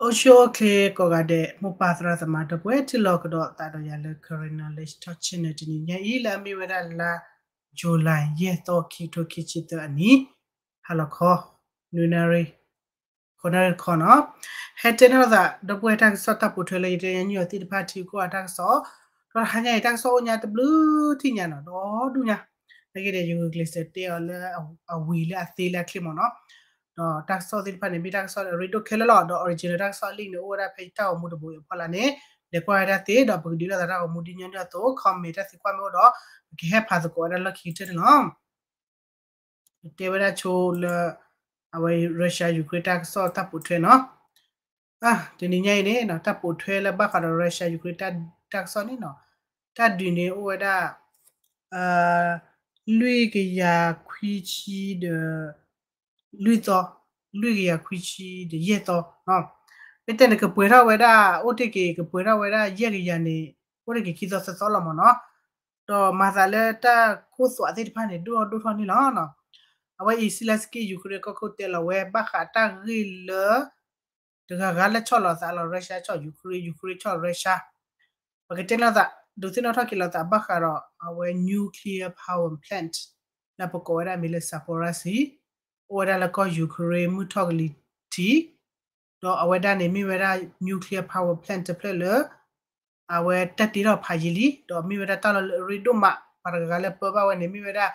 အိၣ်ဆူၣ်အိၣ်ချ့ကိးဂၤဒဲး မိၢ်ပၢ်သရၣ်သမါဒီပုၢ်ဝဲၢ် ထံၣ်လိာ်ကဒီးသးဒီးယၤလၢ Karen Knowledge Talk Channel တနံၤညါအံၤ လၢအမ့ၢ်ဝဲဒၣ်လါ July ယဲၢ်သီ ခံကထိခံဆံသၢအနံၣ် ဟါလီၤခီ နွံနၣ်ရံၣ် ဃိးနၣ်ရံၣ်တခီနီၤ. ဟဲတဲန့ၢ်လိာ်သး ဒီပုၢ်ဝဲၢ်တၢ်ကစီၣ်တၢ်ပိာ်ထွဲလၢယတဲညါနုာ်အီၤသ့ၣ်တဖၣ် ထံဂုၤကီၢ်ဂၤတၢ်ကစီၣ်, ဒီးတဟါညါအံၤ တၢ်ကစီၣ်အိၣ်ညါတဘျုးထံၣ်ညါနီၤ ဒီဒူၣ်ညါ, နာ်က့ဒီး ယဂုာ်ကျဲးစၢးတဲအီၤလၢအဝံၤလၢအသ့လၢအချ့မ့ၢ်နီၤ. ဒီးတၢ်ကစီၣ်သ့ၣ်တဖၣ်န့ၣ် မ့ၢ်တၢ်ကစီၣ်လၢအရ့ဒိၣ်ခဲလၢာ်လီၤ. ဒီး original တၢ်ကစီၣ်လံာ်န့ၣ် အိၣ်ဝဲဒၣ်ဖဲတၢ်ဂီၤမူတဘိအံၤအဖီလာ်န့ၣ် လဲၤကွၢ်ဝဲဒၣ်သ့ ဒီးပကဒုးလိာ်သးတၢ်ဂီၤမူဒ်ညီနုၢ်အသိး comment တၢ်သံကွၢ်မ့ၢ်အိၣ်ဒီး ပကဟဲဖးသကိးဝဲဒၣ်လီၢ်ခံကတၢၢ်န့ၣ်လီၤ. တဲဝဲဒၣ်ဆိလၢ အဝဲ Russia Ukraine တၢ်ကစီၣ်တၢ်ပိာ်ထွဲနီၤ. တနံၤညါအံၤန့ၣ် တၢ်ပိာ်ထွဲလၢဘၣ်ဃးဒီး Russia Ukraine တၢ်ကစီၣ်န့ၣ်နီၤ, တၢ်ဒုးန့ၣ်အိၣ်ဝဲဒၣ် လွံၢ်ကယၤခွံဆံဒီး လွံၢ်သီ, လွံၢ်ကယၤခွံဆံဒီးယဲၢ်သီ, မ့ၢ်တဲန့ၣ် ကပှဲၤထီၣ်ဝဲဒၣ် အိၣ်တ့ၢ်က့ၤ ကပှဲၤထီၣ်ဝဲဒၣ်ယဲၢ်ကယၤန့ၣ် အိၣ်တ့ၢ်က့ၤခံသီသၢသီလီၤမ့ၢ်နီၤ. ဒီးမၤသးလၢတၢ်ခိၣ်သွးသ့ၣ်တဖၣ်န့ၣ် ဒိၣ်ထီၣ်ဒိၣ်ထီၣ်န့ၣ်လီၤ. အဝဲအံၤ Zelenskyy Ukraine ကီၢ်ခိၣ်တဲလီၤဝဲ ဘၣ်ဃးတၢ်ဂ့ၢ်လၢ တဂၤဂၤလၢဆီၣ်လီၤသးလီၤ Russia ဆီၣ် Ukraine, Ukraine ဆီၣ် Russia, ပကတဲလီၤသး ဒုးသ့ၣ်နီၣ်ထီၣ်က့ၤလိာ်သးဘၣ်ဃးဒီး အဝဲ nuclear power plant လၢပကိးဝဲဒၣ်မ့ၢ်လၢ Zaporizhzhia အိၣ်ဝဲဒၣ်လၢကီၢ် Ukraine မုၢ်ထီၣ်ကလံၤထံး, ဒီးအဝဲဒၣ်န့ၣ်မ့ၢ်ဝဲဒၣ် nuclear power plant တဖျၢၣ်လၢ အဝဲတၢ်တ့ထီၣ်ဖးယံာ်လံ ဒီးမ့ၢ်ဝဲဒၣ်တၢ်လီၢ်လၢအရ့ဒိၣ်မး, ပှၤတဂၤဂၤလၢအပၢဘၣ်ဝဲန့ၣ် မ့ၢ်ဝဲဒၣ်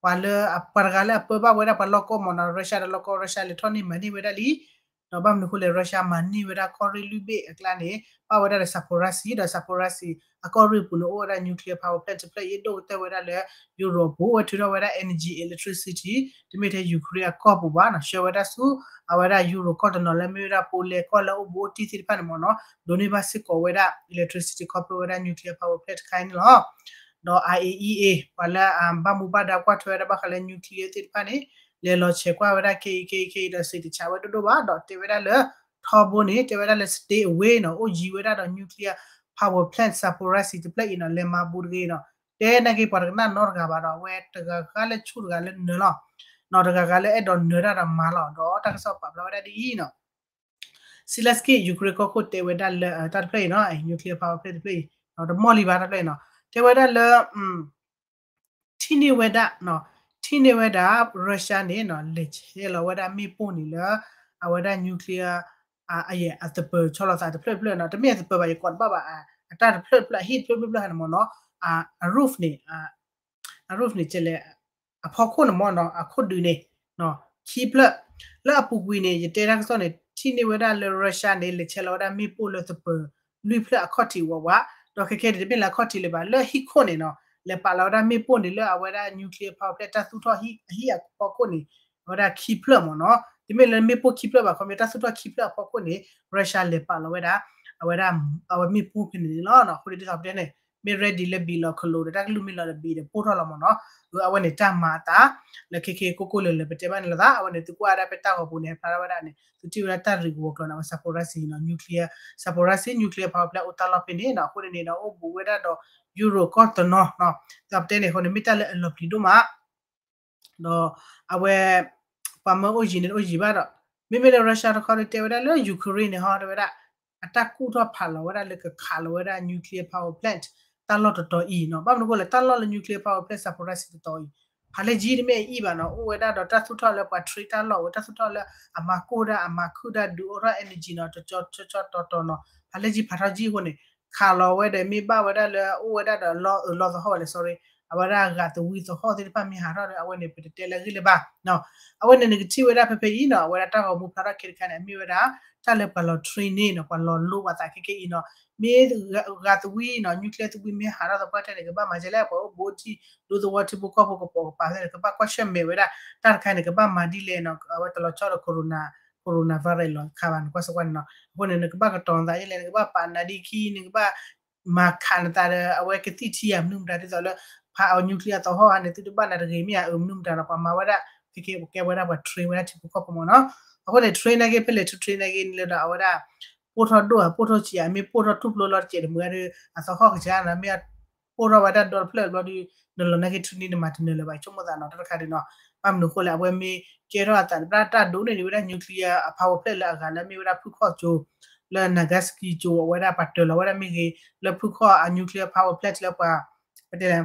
ပှၤလၢ ပှၤတဂၤလၢအပၢဘၣ်ဝဲဒၣ်ပှၤလီၢ်ကီၢ်မ့ၢ်နီၤ Russia ဒီးလီၢ်ကီၢ် Russia လဲၤထီၣ်န့ၢ်မၤန့ၢ်ဝဲဒၣ်လံ. ဒီးဘၣ်မနုၤအဃိလဲၣ် Russia မၤန့ၢ်ဝဲဒၣ်ကီၢ်ရ့ၣ်လွံၢ်ဘ့ၣ်အကျါန့ၣ် ပၣ်ဝဲဒၣ်ဒီး Zaporizhzhia ဒီး Zaporizhzhia အကီၢ်ရ့ၣ်အပူၤန့ၣ် အိၣ်ဝဲဒၣ် nuclear power plant တဖျၢၣ်အံၤ ဒိၣ်ကတၢၢ်ဝဲဒၣ်လၢ Europe ပူၤ ဝဲထုးထီၣ်ဝဲဒၣ် energy electricity တမ့ၢ်ထဲ Ukraine အကီၢ်ပူၤဘၣ်နီၤ ဆှၢဝဲဒၣ်ဆူ အဝဲဒၣ် Europe ကီၢ်တနီၤလၢမ့ၢ်ဝဲဒၣ် Poland ကီၢ်လၢအအိၣ်ဘူးအိၣ်တံၢ်သ့ၣ်တဖၣ်န့ၣ်မ့ၢ်နီၤ ဒိးန့ၢ်ဘၣ်စ့ၢ်ကီးဝဲဒၣ် electricity ခီဖျိဝဲဒၣ် nuclear power plant တခါအံၤန့ၣ်လီၤ. ဒီး IAEA ပှၤလၢအဘၣ်မူဘၣ်ဒါကွၢ်ထွဲဝဲဒၣ်ဘၣ်ဃးလၢ nuclear သ့ၣ်တဖၣ်န့ၣ် လဲၤလီၤဆဲးကွၢ်ဝဲဒၣ်ခဲအံၤခဲအံၤခဲအံၤဒီး စံးတဆးဝဲဒိၣ်ဒိၣ်ဘၣ် ဒီးတဲဝဲဒၣ်လၢ ထီဘိန့ၣ် တဲဝဲဒၣ်လၢ stay away နီၤ အိၣ်ယံၤဝဲဒၣ်ဒီး nuclear power plant Zaporizhzhia တဖျၢၣ်အံၤနီၤ လဲၤမၤဘူးတဂ့ၤနီၤ တဲနာ်က့ပှၤတကနၣ်နီတဂၤဘၣ်ဒီး အဝဲတဂၤဂၤလၢဆူၣ်တဂၤလၢနၢၤလီၤ နီၤတဂၤဂၤလၢအဲၣ်ဒိးနၢၤတၢ်ဒီးမၤလီၤ ဒီးတၢ်ကစီၣ်ပာ်ဖျါဝဲဒၣ်ဒ်အံၤနီၤ Zelenskyy Ukraine ကီၢ်ခိၣ်တဲဝဲဒၣ်လၢ တၢ်တဖျၢၣ်အံၤနီၤ nuclear power plant တဖျၢၣ်အံၤ တမီၢ်လံဘၣ်တၢ်တဖျၢၣ်အံၤနီၤ တဲဝဲဒၣ်လၢ ထံၣ်န့ၢ်ဝဲဒၣ် ထံၣ်န့ၢ်ဝဲဒၣ် Russia န့ၣ်နီၤ လဲၤဆဲးလီၤဝဲဒၣ်မ့ၣ်ပိၢ်န့ၣ်လၢ အဝဲဒၣ် nuclear အသပၢၤဆီလီၤသးတဖျၢၣ်တဖျၢၣ်နီၤ တမ့ၢ်အသပၢၤဘၣ် ယကိးတဘၣ်ဘၣ် အတၢ်တဖျၢၣ်တဖျၢၣ် အဟံၣ်တဖျၢၣ်ဖျၢၣ်ဖျၢၣ်န့ၣ်မ့ၢ်နီၤ အ roof န့ၣ် အ roof န့ၣ် ကဲလဲၣ် အဖီခိၣ်န့ၣ်မ့ၢ်နီၤ အခိၣ်ဒုးန့ၣ် ခံဖျၢၣ် လၢအပူၤကွံာ်န့ၣ် ယတဲတၢ်ကစီၣ်န့ၣ် ထံၣ်န့ၢ်ဝဲဒၣ်လၢ Russia န့ၣ် လဲၤဆဲးလီၤဝဲဒၣ်မ့ၣ်ပိၢ်လၢသပၢၤလွံၢ်ဖျၢၣ်အခီၣ်ထံးဝးဝး ဒီးခဲခဲန့ၣ် တမ့ၢ်လၢအခီၣ်ထံးလၢၤဘၣ် လၢဟံၣ်ခိၣ်န့ၣ်နီၤ လဲၤပာ်လီၤဝဲဒၣ်မ့ၣ်ပိၢ်န့ၣ်လၢအဝဲဒၣ် nuclear power plant တၢ်သူၣ်ထီၣ်အဟံၣ်အဖီခိၣ်န့ၣ် အဝဲဒၣ်ခံဖျၢၣ်မ့ၢ်နီၤ တမ့ၢ်လၢမ့ၣ်ပိၢ်ခံဖျၢၣ်ဘၣ် ခီဖျိတၢ်သူၣ်ထီၣ်ခံဖျၢၣ်အဖီခိၣ်န့ၣ် Russia လဲၤပာ်လီၤဝဲဒၣ် အဝဲဒၣ် အဝဲမ့ၣ်ပိၢ်ဖဲန့ၣ်န့ၣ်လီၤ. အဃိန့ၣ်ဒ်သိးပတဲန့ၣ် မ့ၢ် ready လၢဘံၣ်လီၤခလိာ်ဒီး တၢ်ကလုၢ်မ့ၢ်လီၤဒီးဘံၣ်ဒီးပိၢ်ထီၣ်လီၤမ့ၢ်နီၤ အဝဲန့ၣ်တၢ်မၤအသး လၢခဲခဲကိၢ်ကိၢ်လၢာ်လၢာ်ပတဲဘၣ်န့ၣ်လီၤသး အဝဲန့ၣ်သုကွၢ်ဒၣ်ဖဲတၢ်ဂီၤပူၤန့ၣ် ဟဲဖျါထီၣ်ဝဲဒၣ်န့ၣ် သုထံၣ်ဝဲဒၣ်တၢ်ရံၣ်ကဝီၤကျီၤန့ၣ် အဝဲ Zaporizhzhia နီၤ nuclear Zaporizhzhia nuclear power plant အိၣ်တၢ်လီၢ်ဖဲန့ၣ်နီၤ အဃိန့ၣ်န့ၣ်ဒီး အိၣ်ဘူးဝဲဒၣ်ဒီး Europe ကီၢ်တနီၤနီၤ ဒ်သိးပတဲန့ၣ်အဃိန့ၣ် မ့ၢ်တၢ်လၢအလီၤပျံၤဒိၣ်မး ဒီးအဝဲ ပှၤမၢအိၣ်ယံၤန့ၣ်အိၣ်ယံၤဘၣ်ဒီး မ့မ့ၢ်လၢ Russia တခီဒီးတဲဝဲဒၣ်လၢ Ukraine န့ၣ်ဟီ တဲဝဲဒၣ် အတၢ်ကူၣ်ထီၣ်ဖးလီၤဝဲဒၣ်လၢကခးလီၤဝဲဒၣ် nuclear power plant တၢ်လီၢ်တတီၤအံၤနီၤ ဘၣ်မနုၤအဃိလဲၣ် တၢ်လီၢ်လၢ nuclear power plant Zaporizhzhia တတီၤအံၤ ဖးလဲၢ်ယံၤတမ့ၢ်အအံၤဘၣ်နီၤ အိၣ်ဝဲဒၣ်ဒီးတၢ်သူၣ်ထီၣ်လၢပှၤ train တၢ်လီၢ်ဝဲ တၢ်သူၣ်ထီၣ်လၢအမၤကိၢ်ဒၣ် အမၤခုၣ်ဒၣ် ဒုးအိၣ်ထီၣ် energy နီၤ တကီကီတီတီနီၤ ဖးလဲၢ်ယံၤဖးထီၣ်ယံၤအဃိန့ၣ် ခးလီၤဝဲဒီးမ့ၢ်ဘၣ်ဝဲဒၣ်လၢ အိၣ်ဝဲဒၣ်ဒီးလီၢ်အၢလီၢ်သဟီၣ်ဝဲလဲၣ် sorry အဝဲဒၣ်ဂာ်သဝံသဟီၣ်သ့ၣ်တဖၣ်မ့ၢ်ဟးထီၣ်ဒီး အဝဲန့ၣ်ပတတဲလၢအဂ့ၢ်လၢၤဘၣ်နီၤ အဝဲန့ၣ်နကထံၣ်ဝဲဒၣ်ဖဲဖဲအံၤနီၤ အဝဲဒၣ်တၢ်ဂီၤမူဖျါထီၣ်ခဲတခါန့ၣ် အမ့ၢ်ဝဲဒၣ် တၢ်လၢပှၤလီၤ train န့ၣ်နီၤ ပှၤလီၤလိပှၤသးခဲကဲအံၤနီၤ မ့ၢ်ဂာ်သဝံနီၤ nuclear သဝံမ့ၢ်ဟးထီၣ်သပှၢ်တၢၢ်န့ၣ် ကဘၣ်မၤဒ်လဲၣ် ပှၤအိၣ်ဘူးအိၣ်တံၢ် ဒူသဝီထံဖိကီၢ်ဖိကပိာ်ကပၤသ့ၣ်န့ၣ် ကဘၣ်ကွၢ်ဆၢၣ်မဲာ်ဝဲဒၣ် တၢ်တခါန့ၣ် ကဘၣ်မၤဒ်လဲၣ်နီၤ အဝဲတလီၤဆီဒီး corona coronavirus လီၤခးဘၣ်န့ၣ် ကွၢ်စ့ၢ်ကွၢ်န့ၣ်နီၤ အဃိန့ၣ် နကဘၣ်ကတီၤနသးဒ်လဲၣ် နကဘၣ်ပာ်နးဒ်ခံ နကဘၣ် မၤခးနသးဒီး အဝဲကသံၣ်ထံယၤမနုၤမတၤဒ်သိးလၢ ဖးအီၤ nuclear သဟီၣ်ဧါန့ၣ် သုတဘၣ်နၤတဂ့ၤမ့ၢ်ဧါ အၢမနုၤမတၤဒီး ပှၤမၤဝဲဒၣ် ကဲဝဲဒၣ်ပှၤ train ဝဲဒၣ်ထံဖိကီၢ်ဖိမ့ၢ်နီၤ အဃိန့ၣ် train နာ်က့ ဖဲလဲၣ်ထူ train နာ်က့န့ၣ်လၢဒီး အဝဲဒၣ် ပိၢ်ထီၣ်ဒိၣ်ဧါ ပိၢ်ထီၣ်ဆံးဧါ မ့ၢ်ပိၢ်ထီၣ်ထူၣ်ဖျိလီၤတစဲးတမုာ်ဒီး အသဟီၣ်ကစၢ်နီၤ မ့ၢ်ပိၢ်ထီၣ်ဝဲဒၣ်ဒီတဖျၢၣ်ဘျီဒီး နလီၤနာ်က့ train န့ၣ် နမၤတနၢၤလၢၤဘၣ် ဆိကမိၣ်သးနီၤ တၢ်တခါဒ်နီၤ ဘၣ်မနုၤအဃိလဲၣ် အဝဲမ့ၢ်ကဲထီၣ်အသး တၢ်ဒိးန့ၢ်န့ၢ်ဝဲဒၣ် nuclear အ power plant လၢအဂၤလၢအမ့ၢ်ဝဲဒၣ်ဖုၣ်ခီၣ်ကၠိ လၢ Nagasaki ကၠိအဝဲဒၣ်ပှၤတၢၤလီၤဝဲဒၣ်မ့ၢ်ဂ့ၤ, လၢဖုခီၣ်အ nuclear power plant လၢပှၤ ပတဲလဲၣ်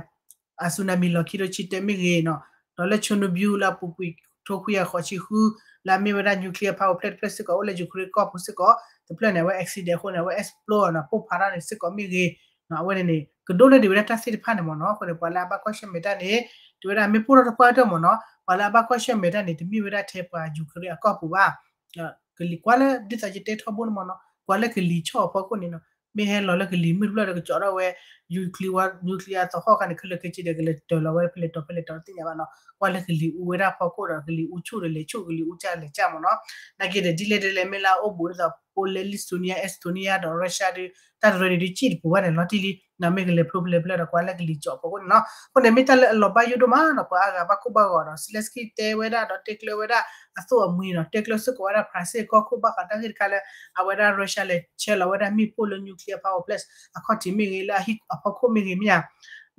အ tsunami လီၤခံဒိၣ်ဆံတၢမ့ၢ်ဂ့ၤနီၤ, ဒီးလၢ Chernobyl လၢအပူၤကွံာ်ထိခွံကယၤဃိးဆံဃု လၢအမ့ၢ်ဝဲဒၣ် nuclear power plant တဖျၢၣ်စ့ၢ်ကီး အိၣ်လၢ Ukraine ကီၢ်ပူၤစ့ၢ်ကီး တဖျၢၣ်န့ၣ် အဝဲ accident အဃိန့ၣ် အဝဲ explode နီၤ ပိၢ်ဖးထီၣ်န့ၣ်စ့ၢ်ကီးမ့ၢ်ဂ့ၤ, အဝဲန့ၣ်န့ၣ် ကဒိၣ်န့ၢ်ဒံးဝဲဒၣ်တၢ်သ့ၣ်တဖၣ်န့ၣ်မ့ၢ်နီၤ, အဃိန့ၣ် ပှၤလၢအဘၣ်ကွၢ်ဆၢၣ်မဲာ်တၢ်န့ၣ် တဝဲဒၣ်မ့ၢ်ပိၢ်ထီၣ်တပှၢ်တၢၢ်မ့ၢ်နီၤ, ပှၤလၢအဘၣ်ကွၢ်ဆၢၣ်မဲာ်တၢ်န့ၣ် တမ့ၢ်ဝဲဒၣ်ထဲပှၤ Ukraine အကီၢ်ပူၤဘၣ် ကွၢ်လၢဒ်သိးယတဲထီဘိန့ၣ်မ့ၢ်နီၤ, ကွၢ်လၢကလံၤဆီၣ်အဖီခိၣ်န့ၣ်နီၤ, မ့ၢ်ဟဲလီၤလၢကလံၤမုၢ်တဖျၢၣ်ဒီးကကၠီထီၣ်ဝဲ nuclear ဝဲ nuclear သဟီၣ်ခါန့ၣ် ခဲလၢာ်ခဲဆ့ဒီး ကလဲၤတၢၤလီၤဝဲဖဲလဲၣ်တီၤဖဲလဲၣ်တီၤတသ့ၣ်ညါဘၣ်နီၤ, ကွၢ်လၢကလံၤအူဝဲဒၣ်ဖီခိၣ်ဒီး ကလံၤအူဆူၣ်ဒီးလဲၤဆူၣ် ကလံၤအူကၢ်လဲၤကၢ်မ့ၢ်နီၤ, နာ်က့ဒီး ဒ်လဲၣ်ဒ်လဲၣ်မ့ၢ်လၢအအိၣ်ဘူးဒ်သိး Poland Lithuania Estonia ဒီး Russia ဒီး တၢ်တရၢန့ၣ်ဒုးစံၣ်တပူၤဘၣ်န့ၣ် လီၤတံၢ်လံ, မ့ၢ်ကလဲၤဖျိဖျဲဖျဲဒီး ကွၢ်လၢကလံၤကၠီအဖီခိၣ်န့ၣ်နီၤ, အဃိန့ၣ်မ့ၢ်တၢ်လၢအလီၤဘၣ်ယိၣ်ဒိၣ်မးနီၤ, ပှၤအါဂၤဘၣ်ကိၢ်ဘၣ်ဂီၤဒီး Zelensky တဲဝဲဒၣ်ဒီးတဲကျၢၤဝဲဒၣ် အသိၣ်အမှံနီၤ, တဲကျၢၤစ့ၢ်ကီးဝဲဒၣ် France ကီၢ်ခိၣ်ဘၣ်ဃးတၢ်ဂ့ၢ်တခါလၢ အဝဲဒၣ် Russia လဲၤဆဲးလီၤဝဲဒၣ်မ့ၣ်ပိၢ်လၢ nuclear power plant အခီၣ်ထံးမ့ၢ်ဂ့ၤ လၢအဟံၣ်အဖီခိၣ်မ့ၢ်ဂ့ၤမ့ၢ်ဧါ,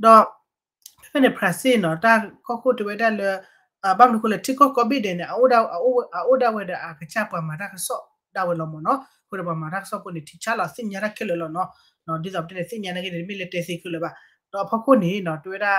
ဒီး ဖဲဖဲန့ၣ် France နီၤ တၢ်ကီၢ်ခိၣ်တဲဝဲဒၣ်လၢ ဘၣ်မနုၤအဃိလဲၣ် ထံကီၢ်ကိးဘ့ၣ်ဒဲးန့ၣ် အအိၣ်ဒၣ်ဝဲဒီးအကစၢ်ပှၤမၤတၢ်ကစီၣ်ဒၣ်ဝဲလီၤမ့ၢ်နီၤ, အဃိဒီးပှၤမၤတၢ်ကစီၣ်ဖိန့ၣ် ထံဆါလီၤသ့ၣ်ညါတၢ်ခဲလၢာ်လီၤနီၤ, ဒ်သိးပတဲန့ၣ် သ့ၣ်ညါနာ်က့န့ၣ် တမ့ၢ်လၢတဲသ့ခဲလၢာ်ဘၣ်, ဒီးအဖီခိၣ်န့ၣ်နီၤ တဲဝဲဒၣ်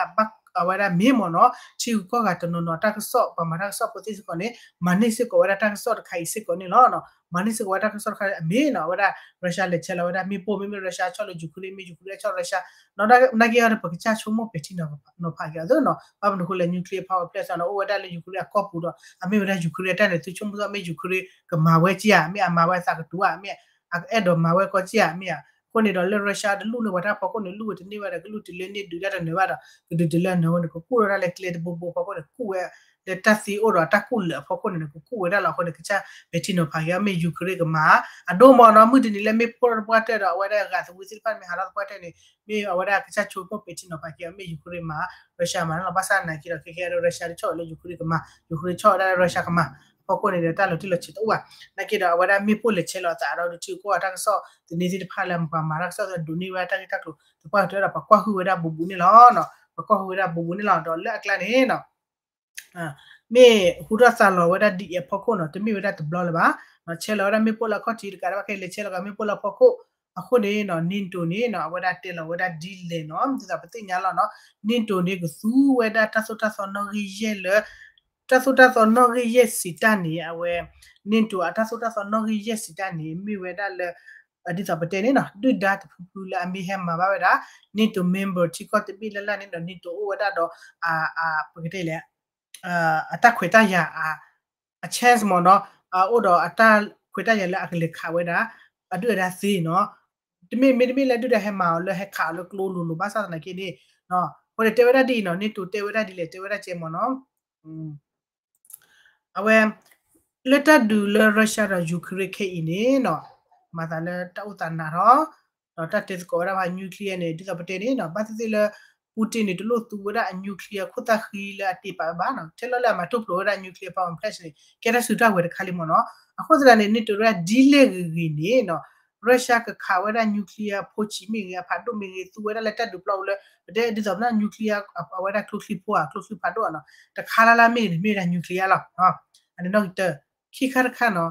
အဝဲဒၣ်မ့ၢ်မ့ၢ်နီၤ ထံဂုၤကီၢ်ဂၤတနီၤနီၤ တၢ်ကစီၣ် ပှၤမၤတၢ်ကစီၣ်ဖိသ့ၣ်စ့ၢ်ကီးန့ၣ် မၤန့ၢ်စ့ၢ်ကီးဝဲဒၣ်တၢ်ကစီၣ်တခါအံၤစ့ၢ်ကီးန့ၣ်လီၤ, မၤန့ၢ်စ့ၢ်ကီးဝဲတၢ်ကစီၣ်တခါအံၤအမ့ၢ်နီၤ အဝဲဒၣ် Russia လဲၤဆဲးလီၤဝဲဒၣ်မ့ၣ်ပိၢ် မ့မ့ၢ် Russia ဆီၣ်လၢ Ukraine မ့ၢ် Ukraine ဆီၣ် Russia နီၤ, နာ်က့အီၤဒီး ပကစၢ်ဆိကမိၣ်ပဲာ်ထံနီၤဖးက့ၤအီၤသ့နီၤ, ဘၣ်မနုၤအဃိလဲၣ် nuclear power plant နီၤ အိၣ်ဝဲဒၣ်လၢ Ukraine အကီၢ်ပူၤဒီး အမ့ၢ်ဝဲဒၣ် Ukraine အတၢ်န့ၣ် သုဆိကမိၣ်သ့ မ့ၢ် Ukraine ကမၤဝဲက့ဧါ မ့ၢ်အမၤဝဲအသးကတုၤဧါ မ့ၢ်အကအဲၣ်ဒိးမၤဝဲကီက့ဧါ မ့ၢ်ဧါ, အဃိန့ၣ်ဒီးလၢ Russia တလူၢ်န့ၢ်ပှၤတၢ်ဖီခိၣ်န့ၣ် လူၢ်ဝဲတန့ၢ်ဘၣ်ဒီး ကလူၢ်တုၤလၢန့ၢ်ဒုးတၢ်တနၢၤဘၣ်ဒီး ကဒုးတုၤလၢအနၢၤဝဲန့ၣ် ကကူၣ်ထီၣ်ဒၣ်လၢကျဲတဘိဘိအဖီခိၣ်န့ၣ် ကူၣ်ဝဲ လၢတၢ်သံအိၣ်ဒီးတၢ်ကူၣ်လၢာ်အဖီခိၣ်န့ၣ် ကကူၣ်ဝဲဒၣ်လီၤ. အဃိန့ၣ် ကစၢ်ပဲာ်ထံနီၤဖးက့ၤအီၤ မ့ၢ် Ukraine ကမၤ အဒိမ့ၢ်နီၤ မုၢ်တနံၤလၢမ့ၢ်ပိၢ်ထီၣ်တပှၢ်တၢၢ်ဒီး အဝဲဒၣ်ဂာ်သဝံသ့ၣ်တဖၣ်မ့ၢ်ဟးထီၣ်တပှၢ်တၢၢ်န့ၣ် မ့ၢ်အဝဲဒၣ်ကစၢ်ဆိကမိၣ်ပဲာ်ထံနီၤဖးက့ၤအီၤ မ့ၢ် Ukraine မၤ Russia မၤန့ၣ်လီၤ. ဘၣ်ဆၣ်နာ်က့ဒီး ခဲကဲဒီး Russia တဆီၣ်လၢ Ukraine ကမၤ Ukraine ဆီၣ်ဝဲဒၣ်လၢ Russia ကမၤ အဖီခိၣ်န့ၣ်ဒီး တၢ်လီၤတံၢ်လီၤဆဲးတအိၣ်ဘၣ်. နာ်က့ဒီး အဝဲဒၣ်မ့ၣ်ပိၢ်လဲၤဆဲးလီၤအသးဒီး ဒုးထံကီၢ်အတၢ်ကစီၣ်သန့သ့ၣ်တဖၣ်လၢပှၤမၤတၢ်ကစီၣ်သ့ၣ်ဒိးန့ၢ်ဝဲဒၣ်တၢ်ဂ့ၢ်တၢ်ကျိၤ သပှၢ်ကတၢၢ်ဒီးပှၤကွၢ်ဟုၣ်ဝဲဒၣ်ဘူးဘူးန့ၣ်လီၤ. ပှၤကွၢ်ဟုၣ်ဝဲဒၣ်ဘူးဘူးန့ၣ်လီၤ. ဒီးလၢအကျါန့ၣ်နီၤ မ့ၢ်ဟူထီၣ်သါလီၤဝဲဒၣ်ဒ်အံၤအဖီခိၣ်နီၤ တမ့ၢ်ဝဲဒၣ်တဘျီလၢၤဘၣ်. ဆဲးလီၤဝဲဒၣ်မ့ၣ်ပိၢ်လၢအခီၣ်ထံးတကးဒံးဘၣ် ခဲအံၤလဲၤဆဲးလီၤက့ၤမ့ၣ်ပိၢ်လၢအဖီခိၣ် အဃိန့ၣ်နီၤ NATO န့ၣ်နီၤ အဝဲဒၣ်တဲလီၤဝဲဒၣ်ဒ်လဲၣ်နီၤ ဒ်သိးပသ့ၣ်ညါလီၤနီၤ NATO န့ၣ် ကသူဝဲဒၣ်တၢ်သိၣ်တၢ်သီနီၣ်ဂံၢ်ယဲၢ်လၢ တၢ်သိၣ်တၢ်သီနီၣ်ဂံၢ်ယဲၢ်စံးတၢ်န့ၣ် အဝဲ NATO အတၢ်သိၣ်တၢ်သီနီၣ်ဂံၢ်ယဲၢ်စံးတၢ်န့ၣ် မ့ၢ်ဝဲဒၣ်လၢ ဒ်သိးပတဲန့ၣ်နီၤ ဒုၣ်ဒါတဖုဖုလၢအမ့ၢ်ဟဲမၤဘၣ်ဝဲဒၣ် NATO member ထံကီၢ်တဘ့ၣ်လၢ်လၢ်န့ၣ်ဒီး NATO အိၣ်ဝဲဒၣ်ဒီး ပကတဲလဲၣ် အတၢ်ခွဲးတၢ်ယာ် အ chance မ့ၢ်နီၤ အိၣ်ဒီးအတၢ်ခွဲးတၢ်ယာ်လၢအကလဲၤခးဝဲဒၣ် အဒုၣ်အဒါသ့နီၤ တမ့ၢ်မ့တမ့ၢ်လၢဒုၣ်ဒါဟဲမၤအီၤလၢဟဲခးအီၤလၢကျိလိၤလိၤဘၣ်ဆၣ်သနာ်က့န့ၣ် အဃိန့ၣ်တဲဝဲဒၣ်ဒ်အံၤနီၤ NATO တဲဝဲဒၣ်ဒ်လဲၣ် တဲဝဲဒၣ်ကဲမ့ၢ်နီၤ အဝဲ လၢတၢ်ဒုးလၢ Russia ဒီး Ukraine ခဲအံၤန့ၣ်နီၤ မၤသးလၢတၢ်အိၣ်သးနးထီၣ် ဒီးတၢ်တဲသကိးဝဲဒၣ်ဖဲ nuclear န့ၣ် ဒ်သိးပတဲန့ၣ်နီၤ ဘၣ်သ့ၣ်သ့ၣ်လၢ Putin န့ၣ် တလိၣ်သူဝဲဒၣ်အ nuclear ခိၣ်သၣ်ဃံလၢအတ့ပာ်ဝဲဘၣ်နီၤ ထဲလီၤလၢအမၤထူၣ်ဖျိးဝဲဒၣ် nuclear power plant န့ၣ် ကဲတၢ်စုတၢ်ဝဲၤတခါလံမ့ၢ်နီၤ အဃိသတးန့ၣ် NATO ဒ်လဲၣ်ဂ့ၤဂ့ၤန့ၣ်နီၤ Russia ကခးဝဲဒၣ် nuclear ဖိဆံးမ့ၢ်ဂ့ၤ အဖးဒိၣ်မ့ၢ်ဂ့ၤ သူဝဲဒၣ်လၢတၢ်ဒုးပျီပူၤလၢ ပတဲဒ်သိးပနၢ် nuclear အဝဲဒၣ်ကျိချံဖိဧါ ကျိချံဖးဒိၣ်ဧါနီၤ တခါလၢ်လၢ်မ့ၢ်ဂ့ၤန့ၣ် မ့ၢ်ဝဲဒၣ် nuclear လီၤ အန့ၣ်နီၣ်ဂံၢ်တၢ ခံခါတခါနီၤ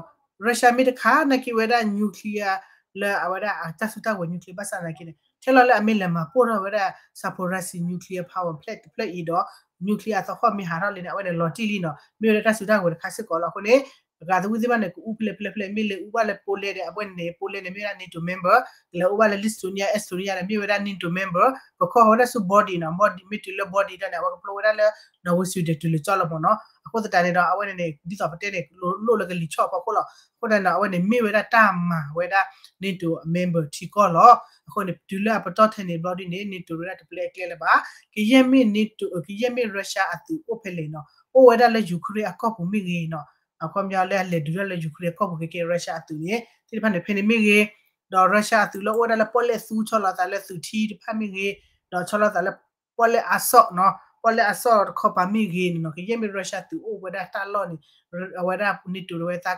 Russia မ့ၢ်တခးနာ်က့ဝဲဒၣ် nuclear လၢအဝဲဒၣ်အတၢ်စုတၢ်ဝဲၤ nuclear ဘၣ်ဆၣ်သနာ်က့န့ၣ် ထဲလီၤလၢအမ့ၢ်လဲၤမၤပိၢ်ထီၣ်ဝဲဒၣ် Zaporizhzhia nuclear power plant တဖျၢၣ်အံၤဒီး nuclear အသဟီၣ်မ့ၢ်ဟးထီၣ်လံန့ၣ် အဝဲန့ၣ်လီၤတံၢ်လံနီၤ မ့ၢ်ဝဲဒၣ်တၢ်စုတၢ်ဝဲၤတခါစ့ၢ်ကီးလီၤ အဃိန့ၣ် ဂၤသဝံသ့ၣ်တဖၣ်န့ၣ် ကအူဖဲလဲၣ်ဖဲလဲၣ်ဖဲလဲၣ် မ့ၢ်လဲၤအူဘၣ်လၢ Poland ဒီး အဝဲန့ၣ် Poland န့ၣ် မ့ၢ်ဝဲဒၣ် NATO member ကလဲၤအူဘၣ်လၢ Lithuania Estonia န့ၣ် မ့ၢ်ဝဲဒၣ် NATO member ကခီဃီၤဝဲဒၣ်ဆူ body နီၤ body မ့ၢ်တုၤလၢ body ဒီးန့ၣ် အဝဲကဖျိဝဲဒၣ်လၢ Norway Sweden တုၤလၢကၠီလီၤမ့ၢ်နီၤ အဃိသတးန့ၣ်ဒီး အဝဲန့ၣ်န့ၣ် ဒ်သိးပတဲန့ၣ် လိၣ်လၢကလံၤဆီၣ်အဖီခိၣ်လီၤ အဃိသတးန့ၣ်ဒီး အဝဲန့ၣ်မ့ၢ်ဝဲဒၣ်တၢ်မၤဝဲဒၣ် NATO member ထံကီၢ်လီၤ အဃိန့ၣ် တုၤလၢအပတီၢ်ထဲန့ၣ် ဘျီဒ်န့ၣ် NATO ဝဲဒၣ်တပျဲအကျဲလၢၤဘၣ် ကယဲၢ်မ့ၢ် NATO ကယဲၢ်မ့ၢ် Russia အသုးအိၣ်ဖဲလဲၣ်နီၤ အိၣ်ဝဲဒၣ်လၢ Ukraine အကီၢ်ပူၤမ့ၢ်ဂ့ၤနီၤ အခီပညီလၢအလဲၤဒုးတၢ်လၢ Ukraine အကီၢ်ပူၤကဲကဲ Russia အသုးန့ၣ် သ့ၣ်တဖၣ်န့ၣ်ဖဲန့ၣ်မ့ၢ်ဂ့ၤ ဒီး Russia အသုးလၢအိၣ်ဝဲဒၣ်လၢပီၣ်လဲၣ်သူဆီလီၤသးလၢသုးထံတဖၣ်မ့ၢ်ဂ့ၤ ဒီးဆီလီၤသးလၢ ပီၣ်လဲၣ်အါစီၣ်နီၤ ပီၣ်လဲၣ်အါစီၣ်တခီပၤမ့ၢ်ဂ့ၤန့ၣ်နီၤ ကယဲၢ်မ့ၢ် Russia သုးအိၣ်ဝဲဒၣ်တၢ်လီၢ်န့ၣ် အဝဲဒၣ် NATO ဝဲ တၢ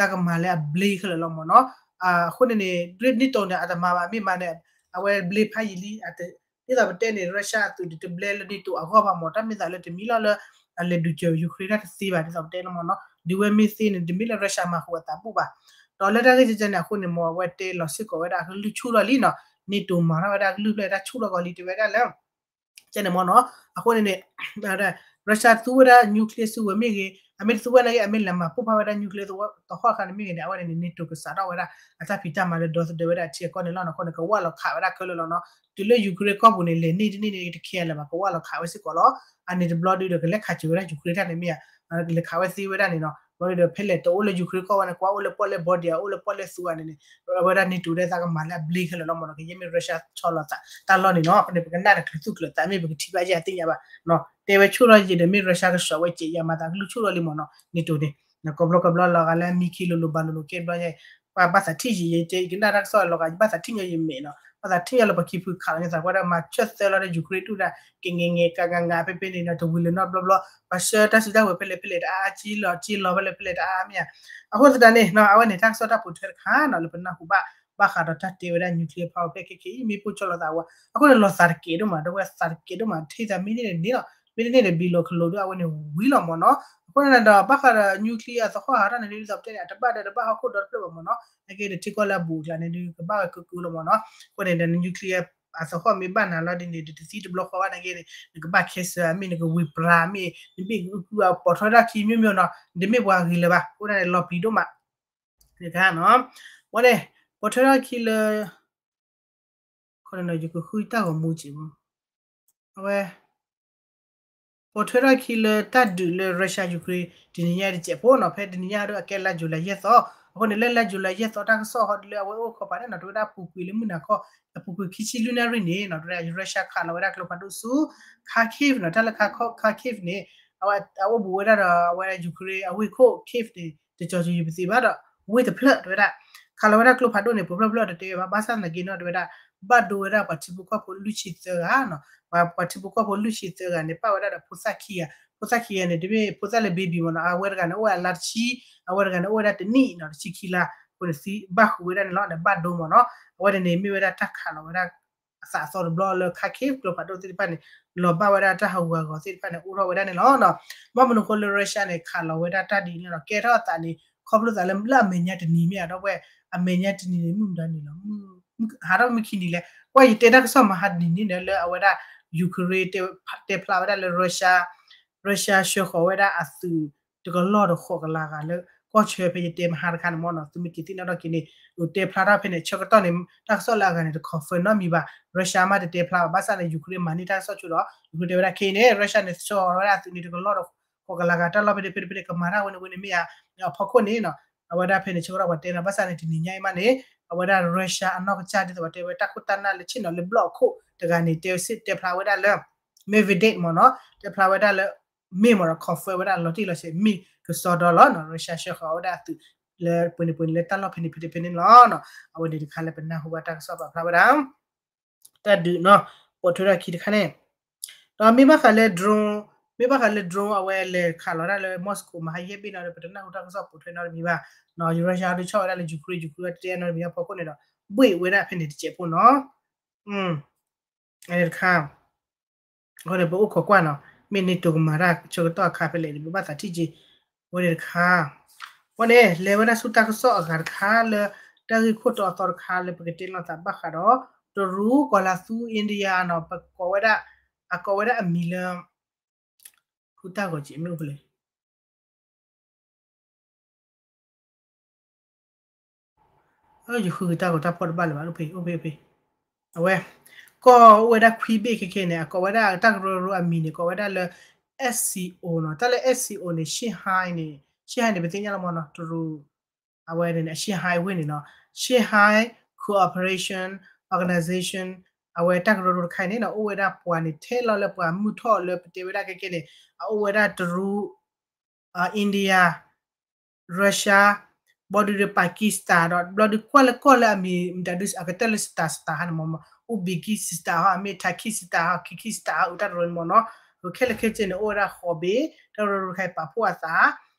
်ကမၤလၢအဘျ့ခဲလၢာ်လီၤမ့ၢ်နီၤ အဃိန့ၣ်န့ၣ် NATO န့ၣ် အတမၤဘၣ်မ့ၢ်မၤန့ၣ် အဝဲဘျ့ဖးယံာ်လံ ဒ်သိးပတဲန့ၣ် Russia အသုးဒုးတဘျဲလၢ NATO အဂီၢ်ဘၣ်မ့ၢ် တၢ်မ့ၢ်သးလၢတမံၤလီၤလၢ အလဲၤဒုးစၢၤ Ukraine တၢ်တသ့ဘၣ် ဒ်သိးပတဲလီၤမ့ၢ်နီၤ ဒုးဝဲမ့ၢ်သ့န့ၣ် တမ့ၢ်လၢ Russia မၤဃုာ်အသးဘူၣ်ဘၣ် ဒီးလၢတၢ်ဂ့ၢ်ကဲန့ၣ်အဃိန့ၣ် မ့ၢ်အဝဲတဲလီၤစ့ၢ်ကီးဝဲဒၣ်အကလုၢ်ဆူၣ်ထီၣ်လံနီၤ, န့ၣ်တိၢ်မၤထီၣ်ဝဲဒၣ်အကလုၢ်ဖျၢၣ်တၢ်ဆူၣ်ထီၣ်ကီးလံ တဲဝဲဒၣ်လၢ ကဲန့ၣ်မ့ၢ်နီၤ, အဃိန့ၣ်န့ၣ် Russia သူဝဲဒၣ် nuclear စုဝဲမ့ၢ်ဂ့ၤ, အမ့ၢ်တသူဝဲန့ၣ်ဂ့ၤ, အမ့ၢ်လဲၤမၤပိၢ်ဖးဝဲဒၣ် nuclear သဟီၣ်တခါန့ၣ်မ့ၢ်ဂ့ၤန့ၣ် အဝဲန့ၣ်န့ၣ် NATO ကစးထီၣ်ဝဲဒၣ် အတၢ်ဖံးတၢ်မၤလၢဒီသဒၢဝဲဒၣ်အထံအကီၢ်န့ၣ်လီၤ. အဃိန့ၣ် ကဝၢ်လီၤခးဝဲဒၣ်ခဲလၢာ်လီၤနီၤ, တုၤလၢ Ukraine ကီၢ်ပူၤန့ၣ် လဲၤန့ၢ်တန့ၢ်န့ၣ် တခဲလၢာ်ဘၣ် ကဝၢ်လီၤခးဝဲစ့ၢ်ကီးလီၤ. အန့ၣ်တဘျီဒုဒီး ကလဲၤခးစၢၤဝဲဒၣ် Ukraine တၢ်န့ၣ်မ့ၢ်ဧါ, လဲၤခးဝဲသ့ဝဲဒၣ်န့ၣ်နီၤ, ဘျီဒုဒီး ဖဲလဲၣ်တအိၣ်လၢ Ukraine ကီၢ်ဝဲန့ၣ် ကွၢ်အိၣ်လၢပီၣ်လဲၣ်ဘီဒံးဧါ, အိၣ်လၢပီၣ်လဲၣ်သူဧါန့ၣ်န့ၣ် အဝဲဒၣ် NATO ဒဲသးကမၤလၢအဘျ့ခဲလၢာ်လီၤမ့ၢ်နီၤ, ကယဲၢ်မ့ၢ် Russia ဆီလီၤသးတၢ်လီၢ်န့ၣ်နီၤ, အဃိန့ၣ် ပကနၣ်ဒီးချုးသူၣ်ချုးသးမ့ၢ်ပကထံၣ်ဘၣ်ယဲၢ်အသ့ၣ်ညါဘၣ်, တဲဝဲဆူၣ်ထီၣ်ယံာ်ဒီးမ့ၢ် Russia ကဆှီဝဲစဲးယံာ်မၤသးကလုၢ်ဆူၣ်ထီၣ်လံမ့ၢ်နီၤ, NATO န့ၣ် ကိးဘျီကိးဘျီလီၤဂာ်လၢအမံခံလိၤလိၤဘၣ်လိၤလိၤကဲဘျီညါ, ပှၤဘၣ်သးထံၣ်ယံာ်ယံာ်တဲ ယကနၣ်တၢ်ကစီၣ်လီၤဂာ် ယဘၣ်သးထံၣ်ညီယမဲာ်နီၤ, ဘၣ်သးထံၣ်ညီလၢပှၤခံဖုခးလီၤန့ၣ်သး ပှၤဒီးမၤဆၢသၢလီၤဒီး Ukraine ဒူၣ်ဒၣ် က့ၤငဲၤငဲၤကၤကၤငါ ဖဲဖဲန့ၣ်နီၤ, တဝံၤလၢၤနီတဘျီဘျီ, ပှၤဆှၢတၢ်စုတၢ်ဝဲၤဖဲလဲၣ်ဖဲလဲၣ်တအါ ကၠံလီၤကၠံလီၤဖဲလဲၣ်ဖဲလဲၣ်တအါမ့ၢ်ဧါ, အဃိသတးန့ၣ်နီၤ အဝဲန့ၣ် တၢ်ကစီၣ်တၢ်ပိာ်ထွဲတခါနီၤ လၢပနၢ်ဟူဘၣ် ဘၣ်ဃးဒီးတၢ်တဲဝဲဒၣ် nuclear power plant ခဲခဲအံၤ မ့ၢ်ပိၢ်ကၠီလီၤသးဝဲ, အဃိန့ၣ် လီၤသးတကဲးဒိၣ်မး ဒီပုၢ်ဝဲၢ်သးတကဲးဒိၣ်မး ထံၣ်သးမ့ၢ်န့ၢ်ဒီးန့ၣ်လီၤ, မ့ၢ်တန့ၢ်ဒီးဘံလီၤခလိာ်ဒီး အဝဲန့ၣ်ဝံၤလီၤမ့ၢ်နီၤ, အဃိန့ၣ်ဒီး ဘၣ်ဃးဒီး nuclear အသဟီၣ်ဟးထီၣ်န့ၣ်ဒ်သိးပတဲန့ၣ် အတဘၣ်ဒီးတဘၣ်ဟီၣ်ခိၣ်ဒီတဖျၢၣ်ဘၣ်မ့ၢ်နီၤ, အကဲဒီးထံကီၢ်လၢအဘူးအကျါန့ၣ်ဒုး ကဘၣ်ဝဲကၢကၢလီၤမ့ၢ်နီၤ, အဃိန့ၣ်ဒီး nuclear အသဟီၣ်မ့ၢ်ဘၣ်နၤလီၤဒ်န့ၣ် တသံတဘျီဃီဘၣ်နာ်က့န့ၣ် နကဘၣ်ခဲစၢၤ မ့ၢ်နကဝံၤပြၤ မ့ၢ်နဘ့ၣ်ကပုၢ် ပိာ်ထွဲထီၣ်ခံမျိုးမျိုးနီၤ နတမ့ၢ်ပှၤဂ့ၤလၢၤဘၣ် အဃိန့ၣ်လီၤပျံၤဒိၣ်မး တခါနီၤ, ဝဲန့ၣ် ပိာ်ထွဲထီၣ်ခံလၢ ခီန့ၣ်ဒီး ယကဃုတၢ်ဂီၤမူက့ၤမး, အဝဲ ပိာ်ထွဲထီၣ်ခံလၢတၢ်ဒုးလၢ Russia Ukraine တနံၤညါတစဲးဖိနီၤ, ဖဲတနံၤညါဒီးအကဲလါ July ယဲၢ်သီ, အဃိန့ၣ်လၢလါ July ယဲၢ်သီတၢ်ကစီၣ်ဟီဒ်လၢအဝဲအိၣ်ခီပၤန့ၣ်နီၤ တဝဲဒၣ်ပူၤကွံာ်လၢမုၢ်နၤခီ အပူၤကွံာ်ခံဆံလွံၢ်နၣ်ရံၣ်န့ၣ်နီၤ တဝဲဒၣ် Russia ခးလီၤဝဲဒၣ်ကျိဖးဒိၣ်ဆူ Kharkiv နီၤ, တၢ်လၢ Kharkiv န့ၣ် အဝဲအိၣ်ဘူးဝဲဒၣ်ဒီးအဝဲ Ukraine အဝ့ၢ်ခိၣ် Kyiv န့ၣ် တကီၤကီၤယံၤပသ့ဘၣ်ဒီး ဝ့ၢ်တဖျၢၣ်တဝဲဒၣ် ခးလီၤဝဲဒၣ်ကျိဖးဒိၣ်န့ၣ် ပှဲၤဖျၢၣ်ဖျၢၣ်တတဲဝဲဘၣ် ဘၣ်ဆၣ်သနာ်က့နီၤ တဝဲဒၣ် ဘၣ်ဒိဝဲဒၣ်ပှၤထံဖိကီၢ်ဖိလွံၢ်ဆံသၢဂၤနီၤ, ပှၤ ပှၤထံဖိကီၢ်ဖိလွံၢ်ဆံသၢဂၤန့ၣ် ပၣ်ဝဲဒၣ်ဒီးဖိသၣ်ခံဂၤ, ဖိသၣ်ခံဂၤန့ၣ် တမ့ၢ်ဖိသၣ်လၢ baby မ့ၢ်နီၤ, အဝဲတဂၤန့ၣ် အိၣ်ဝဲအလါတဆံ, အဝဲတဂၤန့ၣ် အိၣ်ဝဲဒၣ်တနံၣ်နီၤ, တဆံခံလါ, အဃိန့ၣ်သံဘၣ်ဃုာ်ဝဲဒၣ်န့ၣ်လီၤ, န့ၣ်ဘၣ်ဒိမ့ၢ်နီၤ, အဝဲန့ၣ်န့ၣ် မ့ၢ်ဝဲဒၣ်တၢ်ခးလီၤဝဲဒၣ် အသးအသီတဘျီလၢ Kharkiv ကျိဖးဒိၣ်သ့ၣ်တဖၣ်န့ၣ် လီၤဘၣ်ဝဲဒၣ်တၢ်ဟးဂူာ်ဟးဂီၤသ့ၣ်တဖၣ်န့ၣ် အိၣ်ထီၣ်ဝဲဒၣ်န့ၣ်လီၤ. ဘၣ်မနုၤအဃိလၢ Russia န့ၣ် ခးလီၤဝဲဒၣ်တၢ်ဒ်န့ၣ်ဒီး ကဲထီၣ်အသးန့ၣ် ခီဖျိသးလၢအမဲာ်ညါတနံၤမ့ၢ်ဧါ ဒီပုၢ်ဝဲၢ် အမဲာ်ညါတနံၤန့ၣ် မုၢ်မတၤနံၤလီၤ ဟးထီၣ်မုၢ်ခံနံၤလဲၣ် ကွၢ်ယတဲတၢ်ကစီၣ်မဟါတနံၤန့ၣ်ဒီး လၢအဝဲဒၣ် Ukraine တဲဖျါဝဲဒၣ်လၢ Russia Russia ဆှၢဃီၤဝဲဒၣ်အသုးတကလီၢ်ဒီးဃိးကလးဂၤလၢ ကီၢ်ဆၢဖဲယတဲမဟါတခါန့ၣ်မ့ၢ်နီၤ သုမ့ၢ်က့ၤသ့ၣ်နီၣ်ထီၣ်က့ၤန့ၣ် တဲဖျါထီၣ်ဖဲန့ၣ် ဆၢကတီၢ်န့ၣ် တၢ်ကစီၣ်လၢအဂၤန့ၣ် တ confirm နီတမံၤဘၣ် Russia မ့ၢ်တတဲဖျါဘၣ် ဘၣ်ဆၣ်န့ၣ် Ukraine မၤန့ၢ်တၢ်ကစီၣ်ဆိဒီး Ukraine တဲဝဲဒၣ်ခဲအံၤန့ၣ် Russia န့ၣ် ဆှၢဃီၤဝဲဒၣ်အသုးန့ၣ်တကလီၢ်ဒီးဃိးကလးဂၤ တၢ်လီၢ်ဖဲန့ၣ်ဖဲန့ၣ်ဖဲန့ၣ် ကမၤတၢ်ဝဲန့ၣ်ဝဲန့ၣ်မ့ၢ်ဧါ အဖီခိၣ်န့ၣ်နီၤ အဝဲဒၣ်ဖဲန့ၣ် ဆၢကတီၢ်ပှၤတဲနီၤ ဘၣ်ဆၣ်န့ၣ် တနံၤညါအံၤမးန့ၣ် အဝဲဒၣ် Russia အနီၢ်ကစၢ်ဒ်သိးပှၤတဲဝဲတၢ်ခိၣ်တၢ်နၢ်လၢဆ့ၣ်နီၤလၢဘျီၣ်အခိၣ်တဂၤန့ၣ် တဲစ့ၢ်တဲဖျါဝဲဒၣ်လၢ Medvedev မ့ၢ်နီၤ တဲဖျါဝဲဒၣ်လၢ မ့ၢ်မ့ၢ်ဒီး confirm ဝဲဒၣ်လီၤတံၢ်လီၤဆဲးမ့ၢ်ကစီဒီလီၤနီၤ Russia ဆှၢဃီၤဝဲဒၣ်အသုးလၢပှဲၤန့ၣ်ပှဲၤန့ၣ်လၢတၢ်လီၢ်ဖဲန့ၣ်ဖဲန့ၣ်ဖဲန့ၣ်လီၤနီၤ အဝဲန့ၣ်တခါလၢပနၢ်ဟူဘၣ်တၢ်ကစီၣ်ပာ်ဖျါဝဲဒၣ် တၢ်ဒုးနီၤ ပိာ်ထွဲထီၣ်ခံတခါန့ၣ် ဒီးမ့ၢ်ဘၣ်ဃးလၢ drone မ့ၢ်ဘၣ်ဃးလၢ drone အဝဲလဲၤခးလီၤတၢ်လၢ Moscow မဟါယဲၢ်ဘ့ၣ်နီၤ ပတနၢ်ဟူတၢ်ကစီၣ်ပိာ်ထွဲနီတမံၤဘၣ် Russia ဒုးဆီၣ်ဝဲဒၣ်လၢ Ukraine Ukraine တတဲနီတမံၤအဖီခိၣ်န့ၣ်ဒီး ဘှ့ၣ်ဝဲဒၣ်ဖဲန့ၣ်တစဲးဖိနီၤ တခါ အဃိန့ၣ် ပအိၣ်ခိးကွၢ်နီၤ မ့ၢ်န့ၣ်တိၢ်ကမၤတၢ်ဆၢကတီၢ်အခါဖဲလဲၣ်န့ၣ် ပဘၣ်သးထံၣ်က့ၤ အဝဲန့ၣ်တခါ အဃိန့ၣ် လဲၤဝဲဒၣ်ဆူတၢ်ကစီၣ်အဂၤတခါလၢ တၢ်ဂ့ၢ်ခိၣ်တီအသီတခါလၢပကတဲလိာ်သးဘၣ်ဃးဒီး တရူး ကီၤလၤသူ India နီၤ ပကိးဝဲဒၣ် အကိးဝဲဒၣ်အမံၤလၢ ဃုတၢ်ဂီၤက့ၤမ့ၢ်အိၣ်ဖဲလဲၣ် ယဃုက့ၤတၢ်ဂီၤတၢ်ဖီၣ်တဘၣ်လၢၤဘၣ် အိၣ်ဖဲ အိၣ်ဖဲ အိၣ်ဖဲ အဝဲ ကီၢ်အိၣ်ဝဲဒၣ်ခွံဘ့ၣ်ခဲခဲန့ၣ် အကိးဝဲဒၣ်တၢ်ကရၢကရိအမံၤန့ၣ် ကိးဝဲဒၣ်လၢ SCO နီၤ တၢ်လၢ SCO န့ၣ် Shanghai န့ၣ် Shanghai န့ၣ် ပသ့ၣ်ညါလီၤမ့ၢ်နီၤ တရူး အဝဲန့ၣ် Shanghai ဝ့ၢ်န့ၣ်နီၤ Shanghai Cooperation Organization အဝဲတၢ်ကရၢကရိတခါအံၤန့ၣ်နီၤ အိၣ်ဝဲဒၣ်ပှၤန့ၣ် ထဲလီၤလၢပှၤမုၢ်ထီၣ်လၢပတဲဝဲဒၣ်ခဲခဲန့ၣ် အအိၣ်ဝဲဒၣ်တရူး India Russia ဘီဒုးဒီး Pakistan ဒီး ဘျီဒုးကွၢ်လၢကီၢ်လၢအမံၤ မတၤဒုး အကတၢၢ်လၢ star star ဟါန့ၣ်မ့ၢ် Uzbekistan ဟါ မ့ၢ် Tajikistan ဟါ Kyrgyzstan ဟါ အတၢ်တရူးန့ၣ်မ့ၢ်နီၤ ခဲလၢာ်ခဲဆ့န့ၣ် အိၣ်ဝဲဒၣ်ဃိးဘ့ၣ် တၢ်ကရၢကရိတခါအံၤပာ်ဖှိၣ်အသး